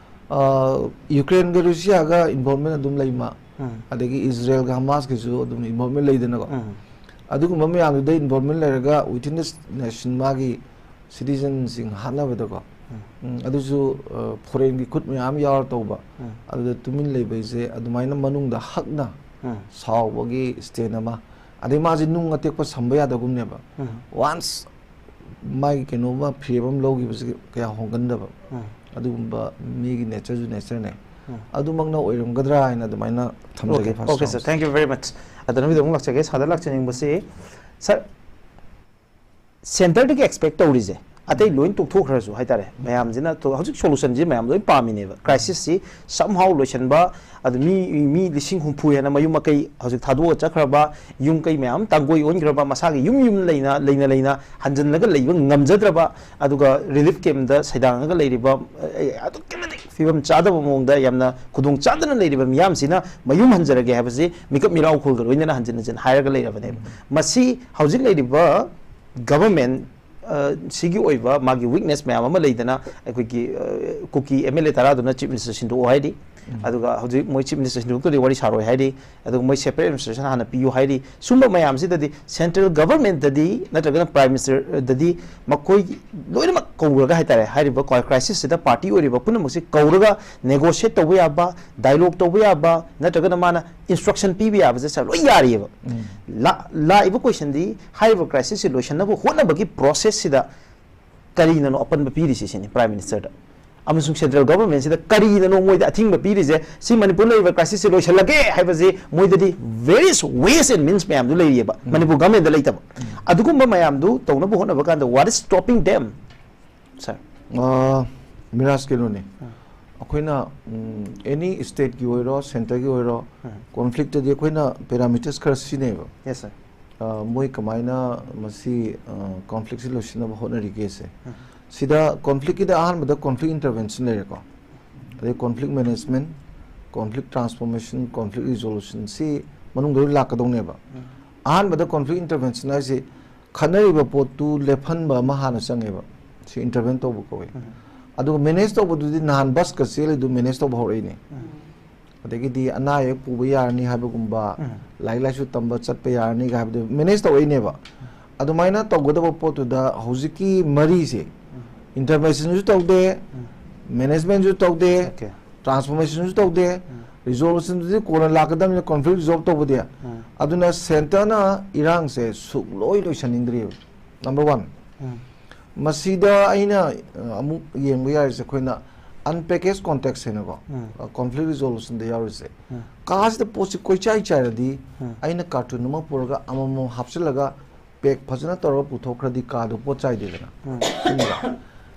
ꯑ, Ukraineꯒ Russiaꯒ involvement ꯑꯗꯨꯝ ꯂꯩ ꯃꯥ꯫ ꯑꯗꯒꯤ Israelꯒ Hamasꯀꯤꯁꯨ ꯑꯗꯨꯝ involvement ꯂꯩꯗꯅꯀꯣ꯫ ꯑꯗꯨꯒꯨꯝꯕ ꯃꯌꯥꯝꯗꯨꯗ involvement ꯂꯩꯔꯒ within the nation ꯃꯥꯒꯤ citizenꯁꯤꯡ ꯍꯥꯠꯅꯕꯗꯀꯣ, ꯎꯝ, ꯑꯗꯨꯁꯨ, ꯑ, foreignꯒꯤ ꯈꯨꯠ ꯃꯌꯥꯝ ꯌꯥꯎꯔ ꯇꯧꯕ꯫ ꯑꯗꯨꯗ ꯇꯨꯃꯤꯟ ꯂꯩꯕꯩꯁꯦ ꯑꯗꯨꯃꯥꯏꯅ ꯃꯅꯨꯡꯗ ꯍꯛꯅ ꯁꯥꯎꯕꯒꯤ stand ꯑꯃ, ꯑꯗꯩ ꯃꯥꯁꯦ ꯅꯨꯡ ꯑꯇꯦꯛꯄ ꯁꯝꯕ ꯌꯥꯗꯒꯨꯝꯅꯦꯕ꯫ Once ꯃꯥꯒꯤ ꯀꯩꯅꯣꯝꯃ ꯐꯤꯔꯦꯞ ꯑꯃ ꯂꯧꯈꯤꯕꯁꯤ ꯀꯌꯥ ꯍꯣꯡꯒꯟꯗꯕ, ꯑꯗꯨꯒꯨꯝꯕ ꯃꯤꯒꯤ natureꯁꯨ natureꯅꯦ꯫ ꯑꯗꯨꯃꯛꯅ ꯑꯣꯏꯔꯝꯒꯗ꯭ꯔꯥ ꯍꯥꯏꯅ ꯑꯗꯨꯃꯥꯏꯅ Okay, okay, sir. Thank you very much. ꯑꯗ ꯅꯨꯃꯤꯠ ꯑꯃꯨꯛ ꯂꯥꯛꯆꯒꯦ, ꯁꯥꯔꯗ ꯂꯥꯛꯆꯅꯤꯡꯕꯁꯤ, ꯁꯥꯔ, ꯁꯦꯟꯇꯔꯗꯒꯤ ꯑꯦꯛꯁꯄꯦꯛ ꯇꯧꯔꯤꯁꯦ, ꯑꯇꯩ ꯂꯣꯏ ꯇꯣꯛꯊꯣꯛꯈ꯭ꯔꯁꯨ ꯍꯥꯏꯇꯥꯔꯦ, ꯃꯌꯥꯝꯁꯤꯅ ꯇꯣ-, ꯍꯧꯖꯤꯛ ꯁꯣꯂꯨꯁꯟꯁꯤ ꯃꯌꯥꯝ ꯂꯣꯏ ꯄꯥꯝꯃꯤꯅꯦꯕ꯫ ꯀ꯭ꯔꯥꯏꯁꯤꯁꯁꯤ somehow ꯂꯣꯏꯁꯤꯟꯕ, ꯑꯗꯨ ꯃꯤ, ꯃꯤ ꯂꯤꯁꯤꯡ ꯍꯨꯝꯐꯨ ꯍꯦꯟꯅ ꯃꯌꯨꯝ ꯃꯀꯩ ꯍꯧꯖꯤꯛ ꯊꯥꯗꯣꯛꯑꯒ ꯆꯠꯈ꯭ꯔꯕ, ꯌꯨꯝ ꯀꯩ ꯃꯌꯥꯝ ꯇꯥꯡꯒꯣꯏ ꯑꯣꯟꯈ꯭ꯔꯕ, ꯃꯁꯥꯒꯤ ꯌꯨꯝ, ꯌꯨꯝ ꯂꯩꯅ, ꯂꯩꯅ, ꯂꯩꯅ ꯍꯟꯖꯤꯜꯂꯒ ꯂꯩꯕ ꯉꯝꯖꯗ꯭ꯔꯕ, ꯑꯗꯨꯒ ꯔꯤꯂꯤꯐ ꯀꯦꯝꯗ ꯁꯩꯗꯥꯡꯉꯒ ꯂꯩꯔꯤꯕ, ꯑꯦ, ꯑꯗꯨꯛꯀꯤ ꯃꯇꯤꯛ ꯐꯤꯕꯝ ꯆꯥꯗꯕ ꯃꯑꯣꯡꯗ ꯌꯥꯝꯅ ꯈꯨꯗꯣꯡ ꯆꯥꯗꯅ ꯂꯩꯔꯤꯕ ꯃꯤꯌꯥꯝꯁꯤꯅ ꯃꯌꯨꯝ ꯍꯟꯖꯔꯒꯦ ꯍꯥꯏꯕꯁꯤ ꯃꯤꯀꯞ ꯃꯤꯔꯥꯎꯈꯣꯜꯒ ꯂꯣꯏꯅꯅ ꯍꯟꯖꯤꯟ ꯍꯟꯖꯤꯟ ꯍꯥꯏꯔꯒ ꯂꯩꯔꯕꯅꯦꯕ꯫ ꯃꯁꯤ ꯍꯧꯖꯤꯛ ꯂꯩꯔꯤꯕ ꯒꯚꯔꯟꯃꯦꯟ, ꯑ, ꯁꯤꯒꯤ ꯑꯣꯏꯕ ꯃꯥꯒꯤ ꯋꯤꯛꯅꯦꯁ ꯃꯌꯥꯝ ꯑꯃ ꯂꯩꯗꯅ, ꯑꯩꯈꯣꯏꯒꯤ, ꯑ, ꯀꯨꯀꯤ ꯑꯦꯝ ꯑꯦꯜ ꯑꯦ ꯇꯔꯥꯗꯨꯅ ꯆꯤꯐ ꯃꯤꯅꯤꯁꯇꯔ ꯁꯤꯟꯗꯣꯛꯑꯣ ꯍꯥꯏꯔꯤ, ꯑꯗꯨꯒ ꯍꯧꯖꯤꯛ ꯃꯣꯏ ꯆꯤꯐ ꯃꯤꯅꯤꯁꯇꯔ ꯁꯤꯟꯗꯣꯛꯇ꯭ꯔꯗꯤ ꯋꯥꯔꯤ ꯁꯥꯔꯣꯏ ꯍꯥꯏꯔꯤ, ꯑꯗꯨꯒ ꯃꯣꯏ ꯁꯦꯄꯔꯦꯠ ꯑꯦꯗꯃꯤꯅꯤꯁꯇ꯭ꯔꯦꯁꯟ ꯍꯥꯟꯅ ꯄꯤꯌꯨ ꯍꯥꯏꯔꯤ꯫ ꯁꯨꯝꯕ ꯃꯌꯥꯝꯁꯤꯗꯗꯤ ꯁꯦꯟꯇ꯭ꯔꯦꯜ ꯒꯚꯔꯟꯃꯦꯟꯇꯗꯤ ꯅꯠꯇ꯭ꯔꯒꯅ ꯄ꯭ꯔꯥꯏꯝ ꯃꯤꯅꯤꯁꯇꯔꯗꯗꯤ ꯃꯈꯣꯏ ꯂꯣꯏꯅꯃꯛ ꯀꯧꯔꯒ ꯍꯥꯏꯇꯥꯔꯦ, ꯍꯥꯏꯔꯤꯕ ꯀ꯭ꯔꯥꯏꯁꯤꯁꯁꯤꯗ ꯄꯥꯔꯇꯤ ꯑꯣꯏꯔꯤꯕ ꯄꯨꯝꯅꯃꯛꯁꯤ ꯀꯧꯔꯒ ꯅꯦꯒꯣꯁꯤꯌꯦꯠ ꯇꯧꯕ ꯌꯥꯕ, ꯗꯥꯏꯂꯣꯒ ꯇꯧꯕ ꯌꯥꯕ, ꯅꯠꯇ꯭ꯔꯒꯅ ꯃꯥꯅ ꯏꯟꯁꯇ꯭ꯔꯛꯁꯟ ꯄꯤꯕ ꯌꯥꯕꯁꯦ ꯁꯥꯔ ꯂꯣꯏ ꯌꯥꯔꯤꯑꯕ꯫ ꯂꯥ-, ꯂꯥꯛꯏꯕ ꯀꯣꯏꯁꯟꯗꯤ ꯍꯥꯏꯔꯤꯕ ꯀ꯭ꯔꯥꯏꯁꯤꯁꯁꯤ ꯂꯣꯏꯁꯤꯟꯅꯕ ꯍꯣꯠꯅꯕꯒꯤ ꯄ꯭ꯔꯣꯁꯦꯁꯁꯤꯗ ꯀꯔꯤꯅꯅꯣ ꯑꯄꯟꯕ ꯄꯤꯔꯤꯁꯤ ꯁꯤꯅꯤ ꯄ꯭ꯔꯥꯏꯝ ꯃꯤꯅꯤꯁꯇꯔꯗ꯫ ꯑꯃꯁꯨꯡ ꯁꯦꯟꯇ꯭ꯔꯦꯜ ꯒꯚꯔꯟꯃꯦꯟꯁꯤꯗ ꯀꯔꯤꯅꯅꯣ ꯃꯣꯏꯗ ꯑꯊꯤꯡꯕ ꯄꯤꯔꯤꯁꯦ? ꯁꯤ ꯃꯅꯤꯄꯨꯔ ꯂꯩꯔꯤꯕ ꯀ꯭ꯔꯥꯏꯁꯤꯁꯁꯦ ꯂꯣꯏꯁꯤꯜꯂꯒꯦ ꯍꯥꯏꯕꯁꯤ ꯃꯣꯏꯗꯗꯤ various ways and means ꯃꯌꯥꯝꯗꯨ ꯂꯩꯔꯤꯑꯕ, ꯃꯅꯤꯄꯨꯔ ꯒꯚꯔꯟꯃꯦꯟꯗ ꯂꯩꯇꯕ꯫ ꯑꯗꯨꯒꯨꯝꯕ ꯃꯌꯥꯝꯗꯨ ꯇꯧꯅꯕ ꯍꯣꯠꯅꯕ ꯀꯥꯟꯗ, what is stopping them, sir? ꯑꯥ, ꯃꯤꯔꯥꯖ, ꯀꯩꯅꯣꯅꯦ, ꯑꯩꯈꯣꯏꯅ ꯑꯦꯅꯤ ꯁ꯭ꯇꯦꯠꯀꯤ ꯑꯣꯏꯔꯣ, ꯁꯦꯟꯇꯔꯒꯤ ꯑꯣꯏꯔꯣ, ꯀꯣꯟꯐ꯭ꯂꯤꯛꯇꯗꯤ ꯑꯩꯈꯣꯏꯅ ꯄꯦꯔꯥꯃꯤꯇꯔꯁ ꯈꯔ ꯁꯤꯖꯤꯟꯅꯩꯌꯦꯕ꯫ Yes, sir. ꯑꯥ, ꯃꯣꯏ ꯀꯃꯥꯏꯅ ꯃꯁꯤ ꯀꯣꯟꯐ꯭ꯂꯤꯛꯁꯤ ꯂꯣꯏꯁꯤꯟꯅꯕ ꯍꯣꯠꯅꯔꯤꯒꯦꯁꯦ꯫ ꯁꯤꯗ ꯀꯣꯟꯐ꯭ꯂꯤꯛꯀꯤꯗ ꯑꯍꯥꯟꯕꯗ ꯀꯣꯟꯐ꯭ꯂꯤꯛ ꯏꯟꯇꯔꯚꯦꯟꯁꯟ ꯂꯩꯔꯦꯀꯣ, ꯑꯗꯩ conflict management, conflict transformation, conflict resolution, ꯁꯤ ꯃꯅꯨꯡꯗ ꯂꯣꯏ ꯂꯥꯛꯀꯗꯧꯅꯦꯕ꯫ ꯑꯍꯥꯟꯕꯗ ꯀꯣꯟꯐ꯭ꯂꯤꯛ ꯏꯟꯇꯔꯚꯦꯟꯁꯟ ꯍꯥꯏꯁꯤ ꯈꯠꯅꯔꯤꯕ ꯄꯣꯠꯇꯨ ꯂꯦꯞꯍꯟꯕ ꯑꯃ ꯍꯥꯟꯅ ꯆꯪꯉꯦꯕ, ꯁꯤ ꯏꯟꯇꯔꯚꯦꯟ ꯇꯧꯕ ꯀꯧꯏ꯫ ꯑꯗꯨꯒ ꯃꯦꯅꯦꯖ ꯇꯧꯕꯗꯨꯗꯤ ꯅꯍꯥꯟ ꯕꯁꯀ ꯆꯦꯜꯂꯤꯗꯨ ꯃꯦꯅꯦꯖ ꯇꯧꯕ ꯍꯧꯔꯛꯏꯅꯦ꯫ ꯑꯗꯒꯤꯗꯤ ꯑꯅꯥ ꯑꯌꯦꯛ ꯄꯨꯕ ꯌꯥꯔꯅꯤ ꯍꯥꯏꯕꯒꯨꯝꯕ, ꯂꯥꯏꯔꯤꯛ ꯂꯥꯏꯁꯨ ꯇꯝꯕ ꯆꯠꯄ ꯌꯥꯔꯅꯤꯒ ꯍꯥꯏꯕꯗꯨ ꯃꯦꯅꯦꯖ ꯇꯧꯔꯛꯏꯅꯦꯕ꯫ ꯑꯗꯨꯃꯥꯏꯅ ꯇꯧꯒꯗꯕ ꯄꯣꯠꯇꯨꯗ ꯍꯧꯖꯤꯛꯀꯤ ꯃꯔꯤꯁꯦ, ꯏꯟꯇꯔꯚꯦꯟꯁꯟꯁꯨ ꯇꯧꯗꯦ, ꯃꯦꯅꯦꯖꯃꯦꯟꯁꯨ ꯇꯧꯗꯦ, Okay. ꯇ꯭ꯔꯥꯟꯁꯐꯣꯔꯃꯦꯁꯟꯁꯨ ꯇꯧꯗꯦ, ꯔꯤꯖꯣꯂꯨꯁꯟꯗꯨꯗꯤ ꯀꯣꯟꯅ ꯂꯥꯛꯀꯗꯕꯅꯤꯅ ꯀꯣꯟꯐ꯭ꯂꯤꯛ ꯔꯤꯖꯣꯜꯕ ꯇꯧꯕꯗꯤ꯫ ꯑꯗꯨꯅ ꯁꯦꯟꯇꯔꯅ ꯏꯔꯥꯡꯁꯦ ꯁꯨꯛꯂꯣꯏ ꯂꯣꯏꯁꯟꯅꯤꯡꯗ꯭ꯔꯤꯕ, ꯅꯝꯕꯔ ꯋꯥꯟ꯫ ꯃꯁꯤꯗ ꯑꯩꯅ, ꯑ, ꯑꯃꯨꯛ ꯌꯦꯡꯕ ꯌꯥꯔꯤꯁꯦ ꯑꯩꯈꯣꯏꯅ unpackaged context ꯍꯥꯏꯅꯀꯣ, ꯎꯝ꯫ ꯀꯣꯟꯐ꯭ꯂꯤꯛ ꯔꯤꯖꯣꯂꯨꯁꯟꯗ ꯌꯥꯎꯔꯤꯁꯦ, ꯎꯝ꯫ ꯀꯥꯁꯤꯗ ꯄꯣꯠꯁꯤ ꯀꯣꯏꯆꯥꯏ ꯆꯥꯏꯔꯗꯤ, ꯎꯝ꯫ ꯑꯩꯅ ꯀꯥꯔꯇꯨꯟ ꯑꯃ ꯄꯨꯔꯒ ꯑꯃꯃꯝ ꯍꯥꯞꯆꯤꯜꯂꯒ ꯄꯦꯛ ꯐꯖꯅ ꯇꯧꯔꯒ ꯄꯨꯊꯣꯛꯈ꯭ꯔꯗꯤ ꯀꯥꯗꯣ ꯄꯣꯠ ꯆꯥꯏꯗꯦꯗꯅ꯫ ꯎꯝ꯫ ꯁꯤꯅꯤꯗ꯫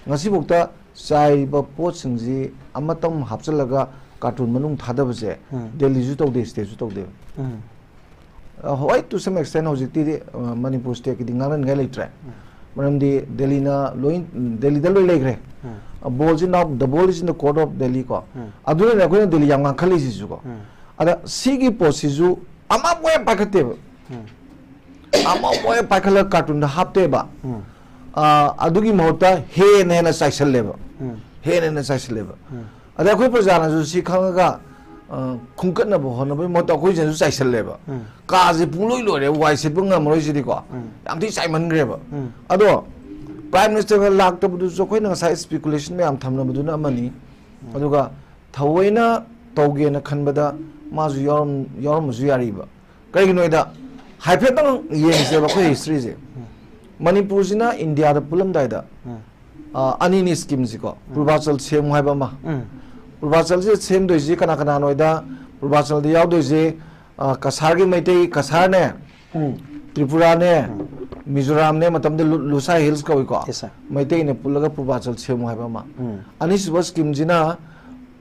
ꯉꯁꯤꯐꯥꯎꯗ ꯆꯥꯏꯔꯤꯕ ꯄꯣꯠꯁꯤꯡꯁꯤ ꯑꯃꯇꯪ ꯍꯥꯞꯆꯤꯜꯂꯒ ꯀꯥꯔꯇꯨꯟ ꯃꯅꯨꯡ ꯊꯥꯗꯕꯁꯦ ꯎꯝ꯫ ꯗꯦꯜꯂꯤꯁꯨ ꯇꯧꯗꯦ, ꯁ꯭ꯇꯦꯠꯁꯨ ꯇꯧꯗꯦꯕ꯫ ꯎꯝ꯫ ꯑ, ꯍꯣꯏ, to some extent ꯍꯧꯖꯤꯛꯇꯤ, ꯑ, ꯃꯅꯤꯄꯨꯔ ꯁ꯭ꯇꯦꯠꯀꯤꯗꯤ ꯉꯥꯡꯅꯅꯤꯡꯉꯥꯏ ꯂꯩꯇ꯭ꯔꯦ꯫ ꯃꯔꯝꯗꯤ ꯗꯦꯜꯂꯤꯅ ꯂꯣꯏ, ꯗꯦꯜꯂꯤꯗ ꯂꯣꯏ ꯂꯩꯈ꯭ꯔꯦ꯫ ꯎꯝ꯫ ꯑ, ball is now, the ball is in the court of Delhi ꯀꯣ꯫ ꯎꯝ꯫ ꯑꯗꯨꯅꯅꯦ ꯑꯩꯈꯣꯏꯅ ꯗꯦꯜꯂꯤ ꯌꯥꯝ ꯉꯥꯡꯈꯠꯂꯤꯁꯤꯁꯨ ꯀꯣ꯫ ꯎꯝ꯫ ꯑꯗ ꯁꯤꯒꯤ ꯄꯣꯠꯁꯤꯁꯨ ꯑꯃꯕꯨ ꯍꯦꯛ ꯄꯥꯏꯈꯠꯇꯦꯕ꯫ ꯎꯝ꯫ ꯑꯃꯕꯨ ꯍꯦꯛ ꯄꯥꯏꯈꯠꯂꯒ ꯀꯥꯔꯇꯨꯟꯗ ꯍꯥꯞꯇꯦꯕ꯫ ꯎꯝ꯫ ꯑ, ꯑꯗꯨꯒꯤ ꯃꯍꯨꯠꯇ ꯍꯦꯟꯅ ꯍꯦꯟꯅ ꯆꯥꯏꯁꯜꯂꯦꯕ꯫ ꯎꯝ꯫ ꯍꯦꯟꯅ ꯍꯦꯟꯅ ꯆꯥꯏꯁꯜꯂꯦꯕ꯫ ꯎꯝ꯫ ꯑꯗ ꯑꯩꯈꯣꯏ ꯄ꯭ꯔꯖꯥꯅꯁꯨ ꯁꯤ ꯈꯪꯉꯒ, ꯑ, ꯈꯨꯝꯀꯠꯅꯕ ꯍꯣꯠꯅꯕꯒꯤ ꯃꯍꯨꯠꯇ ꯑꯩꯈꯣꯏꯁꯤꯅꯁꯨ ꯆꯥꯏꯁꯜꯂꯦꯕ꯫ ꯎꯝ꯫ ꯀꯥꯁꯦ ꯄꯨꯡꯂꯣꯏ ꯂꯣꯏꯔꯦ, ꯋꯥꯏ ꯁꯤꯠꯄ ꯉꯝꯃꯔꯣꯏ ꯁꯤꯗꯤꯀꯣ꯫ ꯎꯝ꯫ ꯌꯥꯝ ꯊꯤ ꯆꯥꯏꯃꯟꯈ꯭ꯔꯦꯕ꯫ ꯎꯝ꯫ ꯑꯗꯣ Prime Minister ꯂꯥꯛꯇꯕꯗꯨꯁꯨ ꯑꯩꯈꯣꯏꯅ ꯉꯁꯥꯏ speculation ꯃꯌꯥꯝ ꯊꯝꯅꯕꯗꯨꯅ ꯑꯃꯅꯤ꯫ ꯑꯗꯨꯒ ꯊꯑꯣꯏꯅ ꯇꯧꯒꯦꯅ ꯈꯟꯕꯗ ꯃꯥꯁꯨ ꯌꯥꯎꯔꯝ-, ꯌꯥꯎꯔꯝꯕꯁꯨ ꯌꯥꯔꯤꯕ꯫ ꯀꯩꯒꯤꯅꯣ ꯍꯥꯏꯗ ꯍꯥꯏꯐꯦꯠꯇꯪ ꯌꯦꯡꯁꯦꯕ ꯑꯩꯈꯣꯏ historyꯁꯦ꯫ ꯃꯅꯤꯄꯨꯔꯁꯤꯅ ꯏꯟꯗꯤꯌꯥꯗ ꯄꯨꯜꯂꯝꯗꯥꯏꯗ, ꯎꯝ꯫ ꯑ, ꯑꯅꯤꯅꯤ schemeꯁꯤꯀꯣ, ꯄꯨꯔꯕꯥꯆꯜ ꯁꯦꯝꯃꯨ ꯍꯥꯏꯕ ꯑꯃ꯫ ꯎꯝ꯫ ꯄꯨꯔꯕꯥꯆꯜꯁꯦ ꯁꯦꯝꯗꯣꯏꯁꯤ ꯀꯅꯥ ꯀꯅꯥꯅꯣ ꯍꯥꯏꯗ, ꯄꯨꯔꯕꯥꯆꯜꯗ ꯌꯥꯎꯗꯣꯏꯁꯦ, ꯑ, ꯀꯁꯥꯔꯒꯤ ꯃꯩꯇꯩ, ꯀꯁꯥꯔꯅꯦ, ꯎꯝ꯫ ꯇ꯭ꯔꯤꯄꯨꯔꯥꯅꯦ, ꯃꯤꯖꯣꯔꯥꯝꯅꯦ, ꯃꯇꯝꯗ ꯂꯨ-, ꯂꯨꯁꯥꯏ ꯍꯤꯜꯁ ꯀꯧꯏꯀꯣ, Yes, sir. ꯃꯩꯇꯩꯅ ꯄꯨꯜꯂꯒ ꯄꯨꯔꯕꯥꯆꯜ ꯁꯦꯝꯃꯨ ꯍꯥꯏꯕ ꯑꯃ꯫ ꯎꯝ꯫ ꯑꯅꯤꯁꯨꯕ schemeꯁꯤꯅ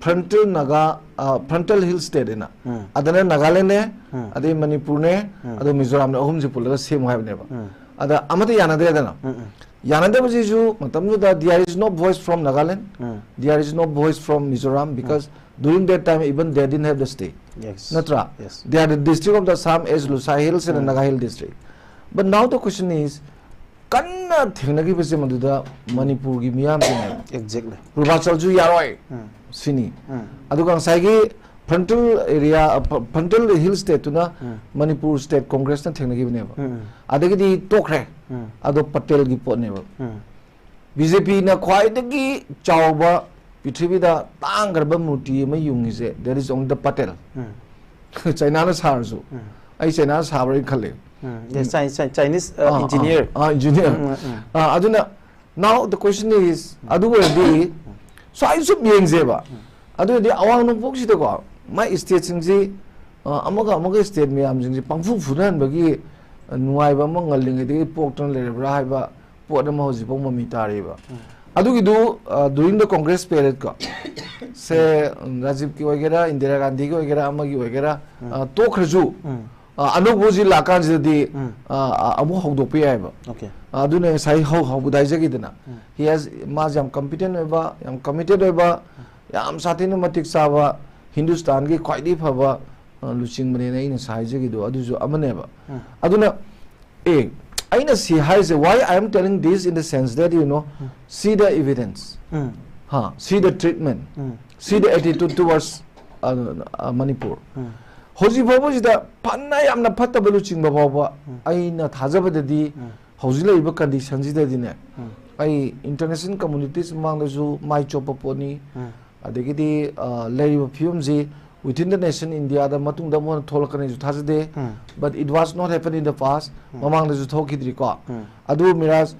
Frontal Naga, ꯑ, Frontal Hill State ꯍꯥꯏꯅ, ꯎꯝ꯫ ꯑꯗꯅ ꯅꯥꯒꯥꯂꯦꯟꯅꯦ, ꯎꯝ꯫ ꯑꯗꯩ ꯃꯅꯤꯄꯨꯔꯅꯦ, ꯎꯝ꯫ ꯑꯗꯩ ꯃꯤꯖꯣꯔꯥꯝꯅꯦ, ꯑꯍꯨꯝꯁꯦ ꯄꯨꯜꯂꯒ ꯁꯦꯝꯃꯨ ꯍꯥꯏꯕꯅꯦꯕ꯫ ꯎꯝ꯫ ꯑꯗ ꯑꯃꯠꯇ ꯌꯥꯅꯗ꯭ꯔꯦꯗꯅ꯫ ꯎꯝ, ꯎꯝ꯫ ꯌꯥꯅꯗꯕꯁꯤꯁꯨ ꯃꯇꯝꯗꯨꯗ there is no voice from Nagaland, um. there is no voice from Mizoram, because during that time even they didn't have the state. Yes. ꯅꯠꯇ꯭ꯔꯥ? Yes. They are the district of the Assam as Lusai Hills and um. Naga Hill District. But now the question is, ꯀꯟꯅ ꯊꯦꯡꯅꯈꯤꯕꯁꯦ ꯃꯗꯨꯗ ꯃꯅꯤꯄꯨꯔꯒꯤ ꯃꯤꯌꯥꯝꯁꯤꯅꯦꯕ꯫ Exactly. ꯄꯨꯔꯕꯥꯆꯜꯁꯨ ꯌꯥꯔꯣꯏ ꯎꯝ꯫ ꯁꯤꯅꯤ꯫ ꯎꯝ꯫ ꯑꯗꯨꯒ ꯉꯁꯥꯏꯒꯤ Frontal Area, ꯑ, Frontal Hill Stateꯇꯨꯅ ꯎꯝ꯫ Manipur State Congressꯅ ꯊꯦꯡꯅꯈꯤꯕꯅꯦꯕ꯫ ꯎꯝ꯫ ꯑꯗꯒꯤꯗꯤ ꯇꯣꯛꯈ꯭ꯔꯦ꯫ ꯎꯝ꯫ ꯑꯗꯣ ꯄꯇꯦꯜꯒꯤ ꯄꯣꯠꯅꯦꯕ꯫ ꯎꯝ꯫ BJPꯅ ꯈ꯭ꯋꯥꯏꯗꯒꯤ ꯆꯥꯎꯕ, ꯄ꯭ꯔꯤꯊꯤꯕꯤꯗ ꯇꯥꯡꯈ꯭ꯔꯕ ꯃꯨꯔꯇꯤ ꯑꯃ ꯌꯨꯡꯉꯤꯁꯦ, there is only the Patel꯫ ꯎꯝ꯫ ꯆꯥꯏꯅꯥꯅ ꯁꯥꯔꯁꯨ꯫ ꯎꯝ꯫ ꯑꯩ ꯆꯥꯏꯅꯥꯅ ꯁꯥꯕ꯭ꯔꯥ ꯈꯜꯂꯦ꯫ ꯎꯝ꯫ Yes, Chi-, Chi-, Chinese, uh, ꯑꯥ, engineer. ꯑꯥ, ꯑꯥ, engineer꯫ ꯎꯝ, ꯎꯝ, ꯎꯝ꯫ ꯑꯥ, ꯑꯗꯨꯅ now the question is, ꯑꯗꯨ ꯑꯣꯏꯔꯗꯤ ꯁ꯭ꯋꯥꯏ ꯁꯨꯝ ꯌꯦꯡꯁꯦꯕ꯫ ꯑꯗꯨ ꯑꯣꯏꯔꯗꯤ ꯑꯋꯥꯡ ꯅꯣꯡꯄꯣꯛꯁꯤꯗꯀꯣ, ꯃꯥꯏ stateꯁꯤꯡꯁꯤ, ꯑ, ꯑꯃꯒ ꯑꯃꯒ state ꯃꯌꯥꯝꯁꯤꯡꯁꯤ ꯄꯪꯐꯨ ꯐꯨꯅꯍꯟꯕꯒꯤ, ꯑ, ꯅꯨꯡꯉꯥꯏꯕ ꯑꯃ ꯉꯜꯂꯤꯉꯩꯗꯒꯤ ꯄꯣꯛꯇꯅ ꯂꯩꯔꯕ꯭ꯔꯥ ꯍꯥꯏꯕ ꯄꯣꯠ ꯑꯃ ꯍꯧꯖꯤꯛꯐꯥꯎ ꯃꯃꯤ ꯇꯥꯔꯤꯕ꯫ ꯑꯗꯨꯒꯤꯗꯨ, ꯑ, during the Congress period ꯀꯣ, ꯁꯦ, ꯎꯝ, ꯔꯥꯖꯤꯕꯀꯤ ꯑꯣꯏꯒꯦꯔꯥ, ꯏꯟꯗꯤꯔꯥ ꯒꯥꯟꯙꯤꯒꯤ ꯑꯣꯏꯒꯦꯔꯥ, ꯑꯃꯒꯤ ꯑꯣꯏꯒꯦꯔꯥ, ꯑ, ꯇꯣꯛꯈ꯭ꯔꯁꯨ, ꯑ, ꯑꯅꯧꯕ ꯍꯧꯖꯤꯛ ꯂꯥꯛꯀꯥꯟꯁꯤꯗꯗꯤ, ꯑ, ꯑ, ꯑꯃꯨꯛ ꯍꯧꯗꯣꯛꯄ ꯌꯥꯏꯑꯕ꯫ ꯑꯗꯨꯅ ꯉꯁꯥꯏ ꯍꯧ-, ꯍꯧꯕꯗ ꯍꯥꯏꯖꯈꯤꯗꯅ, he has, ꯃꯥꯁꯦ ꯌꯥꯝ competent ꯑꯣꯏꯕ, ꯌꯥꯝ committed ꯑꯣꯏꯕ, ꯌꯥꯝ ꯁꯥꯊꯤꯅ ꯃꯇꯤꯛ ꯆꯥꯕ, ꯍꯤꯟꯗꯨꯁꯇꯥꯟꯒꯤ ꯈ꯭ꯋꯥꯏꯗꯒꯤ ꯐꯕ, ꯑ, ꯂꯨꯆꯤꯡꯕꯅꯦꯅ ꯑꯩꯅ ꯉꯁꯥꯏ ꯍꯥꯏꯖꯈꯤꯗꯣ, ꯑꯗꯨꯁꯨ ꯑꯃꯅꯦꯕ꯫ ꯑꯗꯨꯅ, ꯑꯦ, ꯑꯩꯅ ꯁꯤ ꯍꯥꯏꯔꯤꯁꯦ, why I am telling this in the sense that, you know, see the evidence, ꯍꯥ, see the treatment, see the attitude towards, uh, uh, Manipur. ꯍꯧꯖꯤꯛ ꯐꯥꯎꯕꯁꯤꯗ ꯐꯅ ꯌꯥꯝꯅ ꯐꯠꯇꯕ ꯂꯨꯆꯤꯡꯕ ꯐꯥꯎꯕ, ꯑꯩꯅ ꯊꯥꯖꯕꯗꯗꯤ, ꯍꯧꯖꯤꯛ ꯂꯩꯔꯤꯕ conditionꯁꯤꯗꯗꯤꯅꯦ, ꯑꯩ international communities ꯃꯃꯥꯡꯗꯁꯨ ꯃꯥꯏ ꯆꯣꯞꯄ ꯄꯣꯠꯅꯤ꯫ ꯑꯗꯒꯤꯗꯤ, ꯑ, ꯂꯩꯔꯤꯕ ꯐꯤꯕꯝꯁꯤ within the nation Indiaꯗ ꯃꯇꯨꯡꯗ ꯑꯃꯨꯛ ꯍꯟꯅ ꯊꯣꯛꯂꯛꯀꯅꯤꯁꯨ ꯊꯥꯖꯗꯦ꯫ But it was not happen in the past. ꯃꯃꯥꯡꯗꯁꯨ ꯊꯣꯛꯈꯤꯗ꯭ꯔꯤꯀꯣ꯫ ꯑꯗꯨ ꯃꯤꯔꯥꯖ,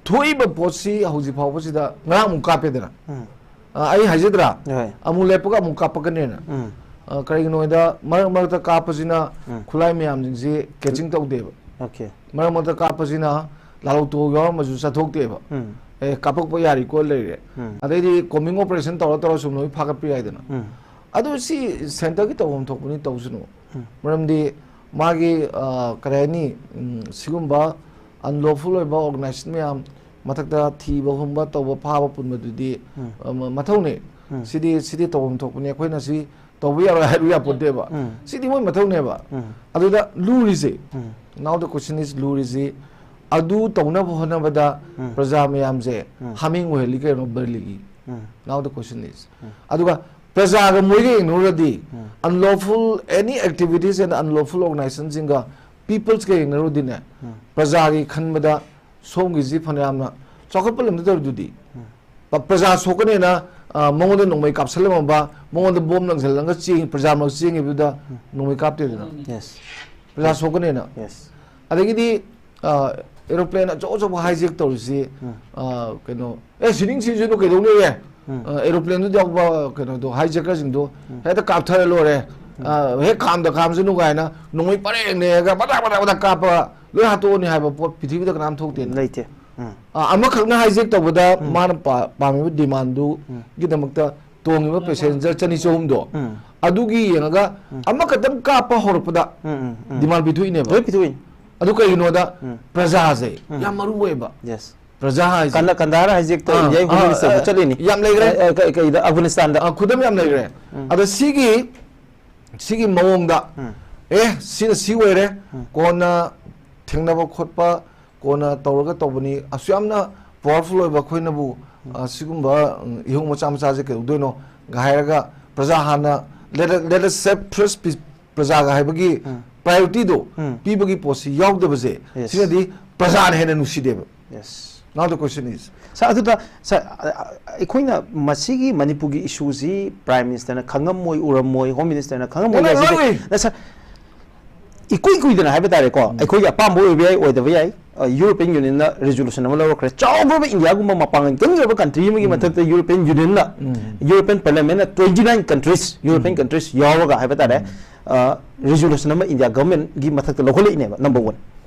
ꯊꯣꯛꯏꯕ ꯄꯣꯠꯁꯤ ꯍꯧꯖꯤꯛ ꯐꯥꯎꯕꯁꯤꯗ ꯉꯔꯥꯡ ꯑꯃꯨꯛ ꯀꯥꯞꯄꯦꯗꯅ꯫ ꯑ, ꯑꯩ ꯍꯥꯏꯖꯗ꯭ꯔꯥ? ꯍꯣꯏ꯫ ꯑꯃꯨꯛ ꯂꯦꯞꯄꯒ ꯑꯃꯨꯛ ꯀꯥꯞꯄꯛꯀꯅꯦꯅ꯫ ꯑ, ꯀꯔꯤꯒꯤꯅꯣ ꯍꯥꯏꯗ ꯃꯔꯛ ꯃꯔꯛꯇ ꯀꯥꯞꯄꯁꯤꯅ ꯈꯨꯠꯂꯥꯏ ꯃꯌꯥꯝꯁꯤꯡꯁꯤ catching ꯇꯧꯗꯦꯕ꯫ Okay. ꯃꯔꯛ ꯃꯔꯛꯇ ꯀꯥꯞꯄꯁꯤꯅ ꯂꯥꯜꯍꯧ ꯇꯣꯛꯍꯧ ꯌꯥꯎꯔꯝꯕꯁꯨ ꯆꯠꯊꯣꯛꯇꯦꯕ꯫ ꯑꯦ, ꯀꯥꯞꯄꯛꯄ ꯌꯥꯔꯤꯀꯣ ꯂꯩꯔꯦ꯫ ꯑꯗꯩꯗꯤ combing operation ꯇꯧꯔ ꯇꯧꯔ ꯁꯨꯝ ꯂꯣꯏ ꯐꯥꯒꯠꯄ ꯌꯥꯏꯗꯅ꯫ ꯑꯗꯨ ꯁꯤ centreꯒꯤ ꯇꯧꯐꯝ ꯊꯣꯛꯄꯅꯤ ꯇꯧꯁꯅꯨ꯫ ꯃꯔꯝꯗꯤ ꯃꯥꯒꯤ, ꯑ, ꯀꯔꯤ ꯍꯥꯏꯅꯤ, ꯎꯝ, ꯁꯤꯒꯨꯝꯕ unlawful ꯑꯣꯏꯕ organization ꯃꯌꯥꯝ ꯃꯊꯛꯇ ꯊꯤꯕ ꯍꯨꯝꯕ ꯇꯧꯕ ꯐꯥꯕ ꯄꯨꯟꯕꯗꯨꯗꯤ, ꯑ, ꯃ-, ꯃꯊꯧꯅꯤ꯫ ꯁꯤꯗꯤ, ꯁꯤꯗꯤ ꯇꯧꯐꯝ ꯊꯣꯛꯄꯅꯤ꯫ ꯑꯩꯈꯣꯏꯅ ꯁꯤ ꯇꯧꯕ ꯌꯥꯔꯣꯏ ꯍꯥꯏꯕ ꯌꯥꯄꯣꯠꯇꯦꯕ꯫ ꯁꯤꯗꯤ ꯃꯣꯏ ꯃꯊꯧꯅꯦꯕ꯫ ꯑꯗꯨꯗ ꯂꯨꯔꯤꯁꯦ, now the question is, ꯂꯨꯔꯤꯁꯤ, ꯑꯗꯨ ꯇꯧꯅꯕ ꯍꯣꯠꯅꯕꯗ ꯄ꯭ꯔꯖꯥ ꯃꯌꯥꯝꯁꯦ ꯍꯥꯃꯦꯡ ꯑꯣꯏꯍꯜꯂꯤ ꯀꯩꯅꯣ ꯕꯔꯂꯤꯒꯤ꯫ Now the question is, ꯑꯗꯨꯒ ꯄ꯭ꯔꯖꯥꯒ ꯃꯣꯏꯒ ꯌꯦꯡꯅꯔꯨꯔꯗꯤ, unlawful any activities and unlawful organizationꯁꯤꯡꯒ peoplesꯀ ꯌꯦꯡꯅꯔꯨꯔꯗꯤꯅꯦ, ꯄ꯭ꯔꯖꯥꯒꯤ ꯈꯟꯕꯗ ꯁꯣꯝꯒꯤꯁꯤ ꯐꯅꯌꯥꯝꯅ ꯆꯥꯎꯈꯠꯄ ꯂꯝꯗ ꯇꯧꯔꯤꯗꯨꯗꯤ꯫ ꯄ-, ꯄ꯭ꯔꯖꯥ ꯁꯣꯛꯀꯅꯦꯅ, ꯑ, ꯃꯉꯣꯟꯗ ꯅꯣꯡꯃꯩ ꯀꯥꯞꯁꯜꯂꯝꯃꯕ, ꯃꯉꯣꯟꯗ ꯕꯣꯝ ꯂꯪꯁꯤꯜꯂꯒ ꯆꯦꯡ-, ꯄ꯭ꯔꯖꯥ ꯃꯔꯛ ꯆꯦꯟꯈꯤꯕꯗꯨꯗ ꯅꯣꯡꯃꯩ ꯀꯥꯞꯇꯦꯗꯅ꯫ Yes. ꯄ꯭ꯔꯖꯥ ꯁꯣꯛꯀꯅꯦꯅ꯫ Yes. ꯑꯗꯒꯤꯗꯤ, ꯑ, aeroplane ꯑꯆꯧ ꯑꯆꯧꯕ hijack ꯇꯧꯔꯤꯁꯤ, ꯑ, ꯀꯩꯅꯣ, "ꯑꯦ, ꯁꯤꯅꯤꯡ ꯁꯤꯁꯅꯨ ꯀꯩꯗꯧꯅꯦꯒꯦ?" ꯑꯦꯔꯣꯄ꯭ꯂꯦꯟꯗꯨꯗ ꯌꯥꯎꯕ ꯀꯩꯅꯣꯗꯣ, ꯍꯥꯏꯖꯦꯀꯔꯁꯤꯡꯗꯣ ꯍꯦꯛꯇ ꯀꯥꯞꯊꯔ ꯂꯣꯏꯔꯦ, ꯑ, ꯍꯦꯛ ꯈꯥꯝꯗ ꯈꯥꯝꯁꯅꯨ ꯀꯥꯏꯅ ꯅꯣꯡꯃꯩ ꯄꯔꯦꯡ ꯂꯩꯔꯒ ꯕꯗꯥ ꯕꯗꯥ ꯕꯗꯥ ꯀꯥꯞꯄ ꯂꯣꯏ ꯍꯥꯠꯇꯣꯛꯑꯅꯤ ꯍꯥꯏꯕ ꯄꯣꯠ ꯄ꯭ꯔꯤꯊꯤꯕꯤꯗ ꯀꯅꯥꯝ ꯊꯣꯛꯇꯦꯅ꯫ ꯂꯩꯇꯦ꯫ ꯎꯝ꯫ ꯑ, ꯑꯃꯈꯛꯅ ꯍꯥꯏꯖꯦꯛ ꯇꯧꯕꯗ ꯃꯥꯅ ꯄꯥ- ꯄꯥꯝꯃꯤꯕ ꯗꯤꯃꯥꯟꯗꯨꯒꯤꯗꯃꯛꯇ ꯇꯣꯡꯉꯤꯕ ꯄꯦꯁꯦꯟꯖꯔ ꯆꯅꯤ ꯆꯍꯨꯝꯗꯣ ꯑꯗꯨꯒꯤ ꯌꯦꯡꯉꯒ ꯑꯃꯈꯛꯇꯪ ꯀꯥꯞꯄ ꯍꯧꯔꯛꯄꯗ ꯎꯝ, ꯎꯝ, ꯎꯝ꯫ ꯗꯤꯃꯥꯟ ꯄꯤꯊꯣꯛꯏꯅꯦꯕ꯫ ꯂꯣꯏ ꯄꯤꯊꯣꯛꯏ꯫ ꯑꯗꯨ ꯀꯩꯒꯤꯅꯣꯗ ꯄ꯭ꯔꯖꯥꯁꯦ ꯌꯥꯝ ꯃꯔꯨ ꯑꯣꯏꯌꯦꯕ꯫ ꯌꯦꯁ꯫ ꯄ꯭ꯔꯖꯥ ꯍꯥꯏꯁꯦ ꯀꯟꯗ ꯀꯟꯗꯥꯔ ꯍꯥꯏꯖꯦꯛꯇ ꯑꯥ, ꯏꯟꯗꯤꯌꯥꯒꯤ ꯍꯣꯝ ꯑꯥ, ꯃꯤꯅꯤꯁꯇꯔꯕꯨ ꯑꯥ, ꯆꯠꯂꯤꯅꯤ꯫ ꯌꯥꯝ ꯂꯩꯈ꯭ꯔꯦ꯫ ꯑ, ꯑ, ꯀ- ꯀꯩꯗ ꯑꯐꯒꯥꯅꯤꯁꯇꯥꯟꯗ꯫ ꯑ, ꯈꯨꯗꯝ ꯌꯥꯝ ꯂꯩꯈ꯭ꯔꯦ꯫ ꯑꯗ ꯁꯤꯒꯤ ꯁꯤꯒꯤ ꯃꯑꯣꯡꯗ ꯑꯦ ꯁꯤꯅ ꯁꯤ ꯑꯣꯏꯔꯦ, ꯀꯣꯟꯅ ꯊꯦꯡꯅꯕ ꯈꯣꯠꯄ ꯀꯣꯟꯅ ꯇꯧꯔꯒ ꯇꯧꯕꯅꯤ꯫ ꯑꯁꯨꯛ ꯌꯥꯝꯅ ꯄꯋꯥꯔꯐꯨꯜ ꯑꯣꯏꯕ ꯑꯩꯈꯣꯏꯅꯕꯨ, ꯑ, ꯁꯤꯒꯨꯝꯕ, ꯎꯝ, ꯏꯍꯧ ꯃꯆꯥ ꯃꯆꯥꯁꯦ ꯀꯩꯗꯧꯗꯣꯏꯅꯣ ꯍꯥꯏꯔꯒ ꯄ꯭ꯔꯖꯥ ꯍꯥꯟꯅ let us, let us save first ꯄꯤ- ꯄ꯭ꯔꯖꯥꯒ ꯍꯥꯏꯕꯒꯤ ꯄ꯭ꯔꯥꯏꯌꯣꯔꯤꯇꯤꯗꯣ ꯄꯤꯕꯒꯤ ꯄꯣꯠꯁꯤ ꯌꯥꯎꯗꯕꯁꯦ, Yes. ꯁꯤꯅꯗꯤ ꯄ꯭ꯔꯖꯥꯅ ꯍꯦꯟꯅ ꯅꯨꯡꯁꯤꯗꯦꯕ꯫ Yes. Now the question is, sir, ꯑꯗꯨꯗ ꯁꯥꯔ, ꯑ, ꯑ, ꯑꯩꯈꯣꯏꯅ ꯃꯁꯤꯒꯤ ꯃꯅꯤꯄꯨꯔꯒꯤ ꯏꯁꯨꯁꯤ ꯄ꯭ꯔꯥꯏꯝ ꯃꯤꯅꯤꯁꯇꯔꯅ ꯈꯪꯉꯝꯃꯣꯏ, ꯎꯔꯝꯃꯣꯏ, ꯍꯣꯝ ꯃꯤꯅꯤꯁꯇꯔꯅ ꯈꯪꯉꯝꯃꯣꯏ ꯎꯔꯝꯃꯣꯏ꯫ ꯍꯥꯏꯁꯤꯗꯤ, ꯅ, ꯁꯥꯔ, ꯏꯀꯨꯏ ꯀꯨꯏꯗꯅ ꯍꯥꯏꯕ ꯇꯥꯔꯦꯀꯣ, ꯑꯩꯈꯣꯏꯒꯤ ꯑꯄꯥꯝꯕ ꯑꯣꯏꯕ ꯌꯥꯏ, ꯑꯣꯏꯗꯕ ꯌꯥꯏ, ꯑ, ꯌꯨꯔꯣꯄꯤꯌꯟ ꯌꯨꯅꯤꯌꯟꯅ ꯔꯤꯖꯣꯂꯨꯁꯟ ꯑꯃ ꯂꯧꯔꯛꯈ꯭ꯔꯦ꯫ ꯆꯥꯎꯈ꯭ꯔꯕ ꯏꯟꯗꯤꯌꯥꯒꯨꯝꯕ ꯃꯄꯥꯡꯒꯜ ꯀꯟꯈ꯭ꯔꯕ ꯀꯟꯇ꯭ꯔꯤ ꯑꯃꯒꯤ ꯃꯊꯛꯇ ꯌꯨꯔꯣꯄꯤꯌꯟ ꯌꯨꯅꯤꯌꯟꯅ, ꯌꯨꯔꯣꯄꯤꯌꯟ ꯄꯥꯔꯂꯤꯌꯥꯃꯦꯟꯅ twenty nine countries, European countries ꯌꯥꯎꯔꯒ ꯍꯥꯏꯕ ꯇꯥꯔꯦ, ꯑ, ꯔꯤꯖꯣꯂꯨꯁꯟ ꯑꯃ ꯏꯟꯗꯤꯌꯥ ꯒꯚꯔꯟꯃꯦꯟꯒꯤ ꯃꯊꯛꯇ ꯂꯧꯈꯠꯂꯛꯏꯅꯦꯕ, ꯅꯝꯕꯔ ꯋꯥꯟ꯫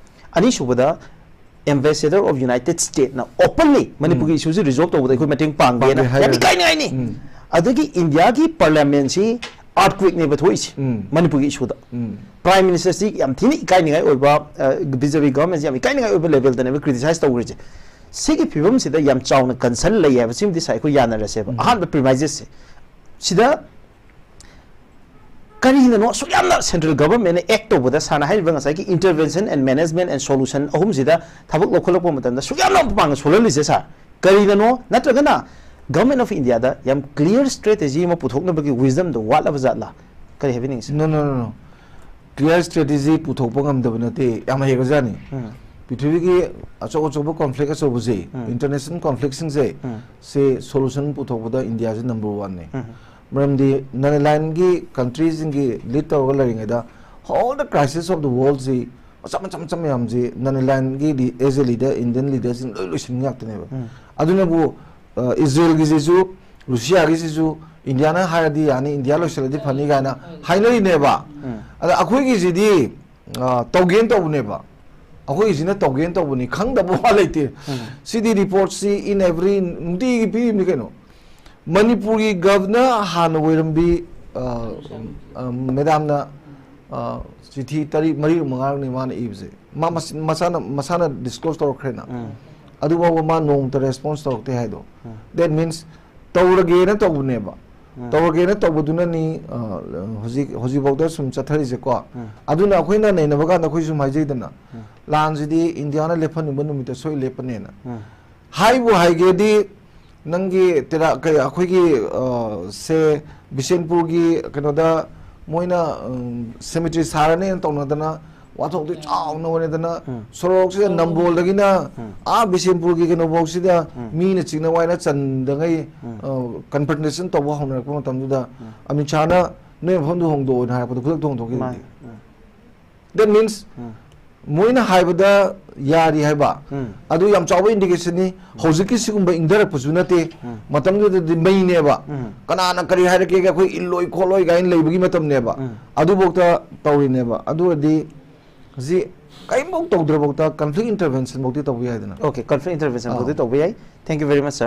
ꯑꯅꯤꯁꯨꯕꯗ, ꯑꯦꯝꯕꯦꯁꯦꯗꯔ ꯑꯣꯐ ꯌꯨꯅꯥꯏꯇꯦꯗ ꯁ꯭ꯇꯦꯠꯅ ꯑꯣꯄꯟꯂꯤ ꯃꯅꯤꯄꯨꯔꯒꯤ ꯏꯁꯨꯁꯤ ꯔꯤꯖꯣꯜꯕ ꯇꯧꯕꯗ ꯑꯩꯈꯣꯏ ꯃꯇꯦꯡ ꯄꯥꯡꯒꯦꯅ ꯄꯥꯡꯒꯦ ꯍꯥꯏꯔꯦ꯫ ꯌꯥꯝ ꯏꯀꯥꯏꯅꯤꯡꯉꯥꯏꯅꯤ꯫ ꯑꯗꯒꯤ ꯏꯟꯗꯤꯌꯥꯒꯤ ꯄꯥꯔꯂꯤꯌꯥꯃꯦꯟꯁꯤ ꯑꯥꯔꯠꯀ꯭ꯋꯦꯛꯅꯦꯕ ꯊꯣꯛꯏꯁꯦ ꯎꯝ꯫ ꯃꯅꯤꯄꯨꯔꯒꯤ ꯏꯁꯨꯗ꯫ ꯎꯝ꯫ ꯄ꯭ꯔꯥꯏꯝ ꯃꯤꯅꯤꯁꯇꯔꯁꯤ ꯌꯥꯝ ꯊꯤꯅ ꯏꯀꯥꯏꯅꯤꯡꯉꯥꯏ ꯑꯣꯏꯕ, ꯕꯤ ꯖꯦ ꯄꯤ ꯒꯚꯔꯟꯃꯦꯟꯁꯤ ꯌꯥꯝ ꯏꯀꯥꯏꯅꯤꯡꯉꯥꯏ ꯑꯣꯏꯕ ꯂꯦꯚꯦꯜꯗꯅꯦꯕ ꯀ꯭ꯔꯤꯇꯤꯁꯥꯏꯁ ꯇꯧꯈ꯭ꯔꯤꯁꯦ꯫ ꯁꯤꯒꯤ ꯐꯤꯕꯝꯁꯤꯗ ꯌꯥꯝ ꯆꯥꯎꯅ ꯀꯟꯁꯔꯟ ꯂꯩ ꯍꯥꯏꯕꯁꯤꯃꯗꯤ ꯁꯥꯔ ꯑꯩꯈꯣꯏ ꯌꯥꯅꯔꯁꯦꯕ꯫ ꯑꯍꯥꯟꯕ ꯄ꯭ꯔꯤꯃꯥꯏꯖꯦꯁꯁꯦ ꯁꯤꯗ ꯀꯔꯤꯅꯅꯣ ꯑꯁꯨꯛ ꯌꯥꯝꯅ ꯁꯦꯟꯇ꯭ꯔꯦꯜ ꯒꯚꯔꯟꯃꯦꯟꯅ ꯑꯦꯛ ꯇꯧꯕꯗ ꯁꯥꯔꯅ ꯍꯥꯏꯔꯤꯕ ꯉꯁꯥꯏꯒꯤ intervention and management and solution ꯑꯍꯨꯝꯁꯤꯗ ꯊꯕꯛ ꯂꯧꯈꯠꯂꯛꯄ ꯃꯇꯝꯗ ꯑꯁꯨꯛ ꯌꯥꯝꯅ ꯃꯄꯥꯡꯒꯜ ꯁꯣꯜꯍꯜꯂꯤꯁꯦ ꯁꯥꯔ? ꯀꯔꯤꯅꯅꯣ? ꯅꯠꯇ꯭ꯔꯒꯅ ꯒꯚꯔꯟꯃꯦꯟ ꯑꯣꯐ ꯏꯟꯗꯤꯌꯥꯗ ꯌꯥꯝ ꯀ꯭ꯂꯤꯌꯥꯔ ꯁ꯭ꯇ꯭ꯔꯦꯇꯦꯖꯤ ꯑꯃ ꯄꯨꯊꯣꯛꯅꯕꯒꯤ ꯋꯤꯖꯗꯝꯗꯣ ꯋꯥꯠꯂꯕ ꯖꯥꯠꯂꯥ? ꯀꯔꯤ ꯍꯥꯏꯕꯤꯅꯤꯡꯉꯤ sir? No, no, no, no. Clear strategy ꯄꯨꯊꯣꯛꯄ ꯉꯝꯗꯕ ꯅꯠꯇꯦ, ꯌꯥꯝ ꯍꯩꯈ꯭ꯔꯖꯥꯠꯅꯤ꯫ ꯎꯝ꯫ ꯄ꯭ꯔꯤꯊꯤꯕꯤꯒꯤ ꯑꯆꯧ ꯑꯆꯧꯕ ꯀꯣꯟꯐ꯭ꯂꯤꯛ ꯑꯆꯧꯕꯁꯦ, ꯎꯝ꯫ ꯏꯟꯇꯔꯅꯦꯁꯅꯦꯜ ꯀꯣꯟꯐ꯭ꯂꯤꯛꯁꯤꯡꯁꯦ, ꯎꯝ꯫ ꯁꯤ ꯁꯣꯂꯨꯁꯟ ꯄꯨꯊꯣꯛꯄꯗ ꯏꯟꯗꯤꯌꯥꯁꯦ ꯅꯝꯕꯔ ꯋꯥꯟꯅꯦ꯫ ꯎꯝ꯫ ꯃꯔꯝꯗꯤ ꯅꯟ ꯑꯦꯂꯥꯏꯟꯒꯤ ꯀꯟꯇ꯭ꯔꯤꯁꯤꯡꯒꯤ ꯂꯤꯗ ꯇꯧꯔꯒ ꯂꯩꯔꯤꯉꯩꯗ, all the crisis of the worldꯁꯤ ꯃꯆꯥ ꯃꯆꯥ ꯃꯆꯥ ꯃꯌꯥꯝꯁꯤ ꯅꯟ ꯑꯦꯂꯥꯏꯟꯒꯤ ꯑꯦꯖ ꯑꯦ ꯂꯤꯗꯔ, ꯏꯟꯗꯤꯌꯟ ꯂꯤꯗꯔꯁꯤꯡ ꯂꯣꯏ ꯂꯣꯏꯁꯤꯟꯕ ꯉꯥꯛꯇꯅꯦꯕ꯫ ꯎꯝ꯫ ꯑꯗꯨꯅꯕꯨ, ꯑ, ꯏꯖꯔꯦꯜꯒꯤꯁꯤꯁꯨ ꯔꯨꯁꯤꯌꯥꯒꯤꯁꯤꯁꯨ ꯏꯟꯗꯤꯌꯥꯅ ꯍꯥꯏꯔꯗꯤ ꯌꯥꯅꯤ, ꯏꯟꯗꯤꯌꯥ ꯂꯣꯏꯁꯤꯜꯂꯗꯤ ꯐꯅꯤ ꯀꯥꯏꯅ ꯍꯥꯏꯅꯔꯤꯅꯦꯕ꯫ ꯑꯗ ꯑꯩꯈꯣꯏꯒꯤꯁꯤꯗꯤ, ꯑ, ꯇꯧꯒꯦꯅ ꯇꯧꯕꯅꯦꯕ꯫ ꯑꯩꯈꯣꯏꯒꯤꯁꯤꯅ ꯇꯧꯒꯦꯅ ꯇꯧꯕꯅꯤ, ꯈꯪꯗꯕ ꯋꯥ ꯂꯩꯇꯦ꯫ ꯁꯤꯗꯤ ꯔꯤꯄꯣꯔꯠꯁꯤ in every, ꯅꯨꯡꯇꯤꯒꯤ ꯄꯤꯔꯤꯕꯅꯤ ꯀꯩꯅꯣ꯫ ꯃꯅꯤꯄꯨꯔꯒꯤ ꯒꯚꯔꯅꯔ ꯍꯥꯟꯅ ꯑꯣꯏꯔꯝꯕꯤ, ꯑ, ꯑ, ꯃꯦꯗꯥꯝꯅ, ꯑ, ꯆꯤꯊꯤ ꯇꯔꯦꯠ, ꯃꯔꯤ ꯃꯉꯥꯔꯛꯅꯤ ꯃꯥꯅ ꯏꯕꯁꯦ꯫ ꯃꯥ ꯃꯁ-, ꯃꯁꯥꯅ, ꯃꯁꯥꯅ ꯗꯤꯁꯀ꯭ꯂꯣꯁ ꯇꯧꯔꯛꯈ꯭ꯔꯦꯅ꯫ ꯑꯗꯨꯐꯥꯎꯕ ꯃꯥ ꯅꯣꯡꯃꯇ ꯔꯦꯁꯄꯣꯟꯁ ꯇꯧꯔꯛꯇꯦ ꯍꯥꯏꯗꯣ꯫ That means ꯇꯧꯔꯒꯦꯅ ꯇꯧꯕꯅꯦꯕ꯫ ꯇꯧꯔꯒꯦꯅ ꯇꯧꯕꯗꯨꯅꯅꯤ, ꯑ, ꯍꯧꯖꯤꯛ, ꯍꯧꯖꯤꯛꯐꯥꯎꯗ ꯁꯨꯝ ꯆꯠꯊꯔꯤꯁꯦꯀꯣ꯫ ꯑꯗꯨꯅ ꯑꯩꯈꯣꯏꯅ ꯅꯩꯅꯕ ꯀꯥꯟꯗ ꯑꯩꯈꯣꯏ ꯁꯨꯝ ꯍꯥꯏꯖꯩꯗꯅ, ꯂꯥꯟꯁꯤꯗꯤ ꯏꯟꯗꯤꯌꯥꯅ ꯂꯦꯞꯍꯟꯅꯤꯡꯕ ꯅꯨꯃꯤꯠꯇ ꯁꯣꯏ ꯂꯦꯞꯄꯅꯦꯅ꯫ ꯍꯥꯏꯕꯨ ꯍꯥꯏꯒꯦꯗꯤ, ꯅꯪꯒꯤ ꯇꯦꯔꯥ-, ꯀꯩ, ꯑꯩꯈꯣꯏꯒꯤ, ꯑ, ꯁꯦ, ꯕꯤꯁꯦꯟꯄꯨꯔꯒꯤ ꯀꯩꯅꯣꯗ ꯃꯣꯏꯅ, ꯎꯝ, ꯁꯦꯃꯤꯇ꯭ꯔꯤ ꯁꯥꯔꯅꯦꯅ ꯇꯧꯅꯗꯅ ꯋꯥꯊꯣꯛꯇꯤ ꯆꯥꯎꯅ ꯑꯣꯏꯅꯗꯅ, ꯁꯣꯔꯣꯛꯁꯤꯗ ꯅꯝꯕꯣꯜꯗꯒꯤꯅ ꯑꯥ ꯕꯤꯁꯦꯟꯄꯨꯔꯒꯤ ꯀꯩꯅꯣꯐꯥꯎꯁꯤꯗ ꯃꯤꯅ ꯆꯤꯡꯅ ꯋꯥꯏꯅ ꯆꯟꯗꯉꯩ, ꯑ, ꯀꯟꯐ꯭ꯔꯟꯇꯦꯁꯟ ꯇꯧꯕ ꯍꯧꯅꯔꯛꯄ ꯃꯇꯝꯗꯨꯗ ꯑꯃꯤꯠ ꯁꯥꯍꯅ "ꯅꯣꯏ ꯃꯐꯝꯗꯨ ꯍꯣꯡꯗꯣꯛꯑꯣꯅ" ꯍꯥꯏꯔꯛꯄꯗꯣ ꯈꯨꯗꯛꯇ ꯍꯣꯡꯗꯣꯛꯈꯤꯕꯗꯤ꯫ That means ꯃꯣꯏꯅ ꯍꯥꯏꯕꯗ ꯌꯥꯔꯤ ꯍꯥꯏꯕ꯫ ꯑꯗꯨ ꯌꯥꯝ ꯆꯥꯎꯕ ꯏꯟꯗꯤꯀꯦꯁꯟꯅꯤ꯫ ꯍꯧꯖꯤꯛꯀꯤ ꯁꯤꯒꯨꯝꯕ ꯏꯪꯊꯔꯛꯄꯁꯨ ꯅꯠꯇꯦ꯫ ꯃꯇꯝꯗꯨꯗꯗꯤ ꯃꯩꯅꯦꯕ꯫ ꯀꯅꯥꯅ ꯀꯔꯤ ꯍꯥꯏꯔꯛꯀꯦꯒꯦ, ꯑꯩꯈꯣꯏ ꯏꯜꯂꯣꯏ ꯈꯣꯠꯂꯣꯏ ꯀꯥꯏꯅ ꯂꯩꯕꯒꯤ ꯃꯇꯝꯅꯦꯕ꯫ ꯑꯗꯨꯐꯥꯎꯗ ꯇꯧꯔꯤꯅꯦꯕ꯫ ꯑꯗꯨ ꯑꯣꯏꯔꯗꯤ ꯍꯧꯖꯤꯛ ꯀꯔꯤꯝꯐꯥꯎ ꯇꯧꯗ꯭ꯔꯐꯥꯎꯗ ꯀꯟꯐ꯭ꯂꯤꯛ ꯏꯟꯇꯔꯚꯦꯟꯁꯟ ꯐꯥꯎꯗꯤ ꯇꯧꯕ ꯌꯥꯏꯗꯅ꯫ Okay, conflict intervention ꯐꯥꯎꯗꯤ ꯑꯥ꯫ ꯇꯧꯕ ꯌꯥꯏ꯫ Thank you very much, sir.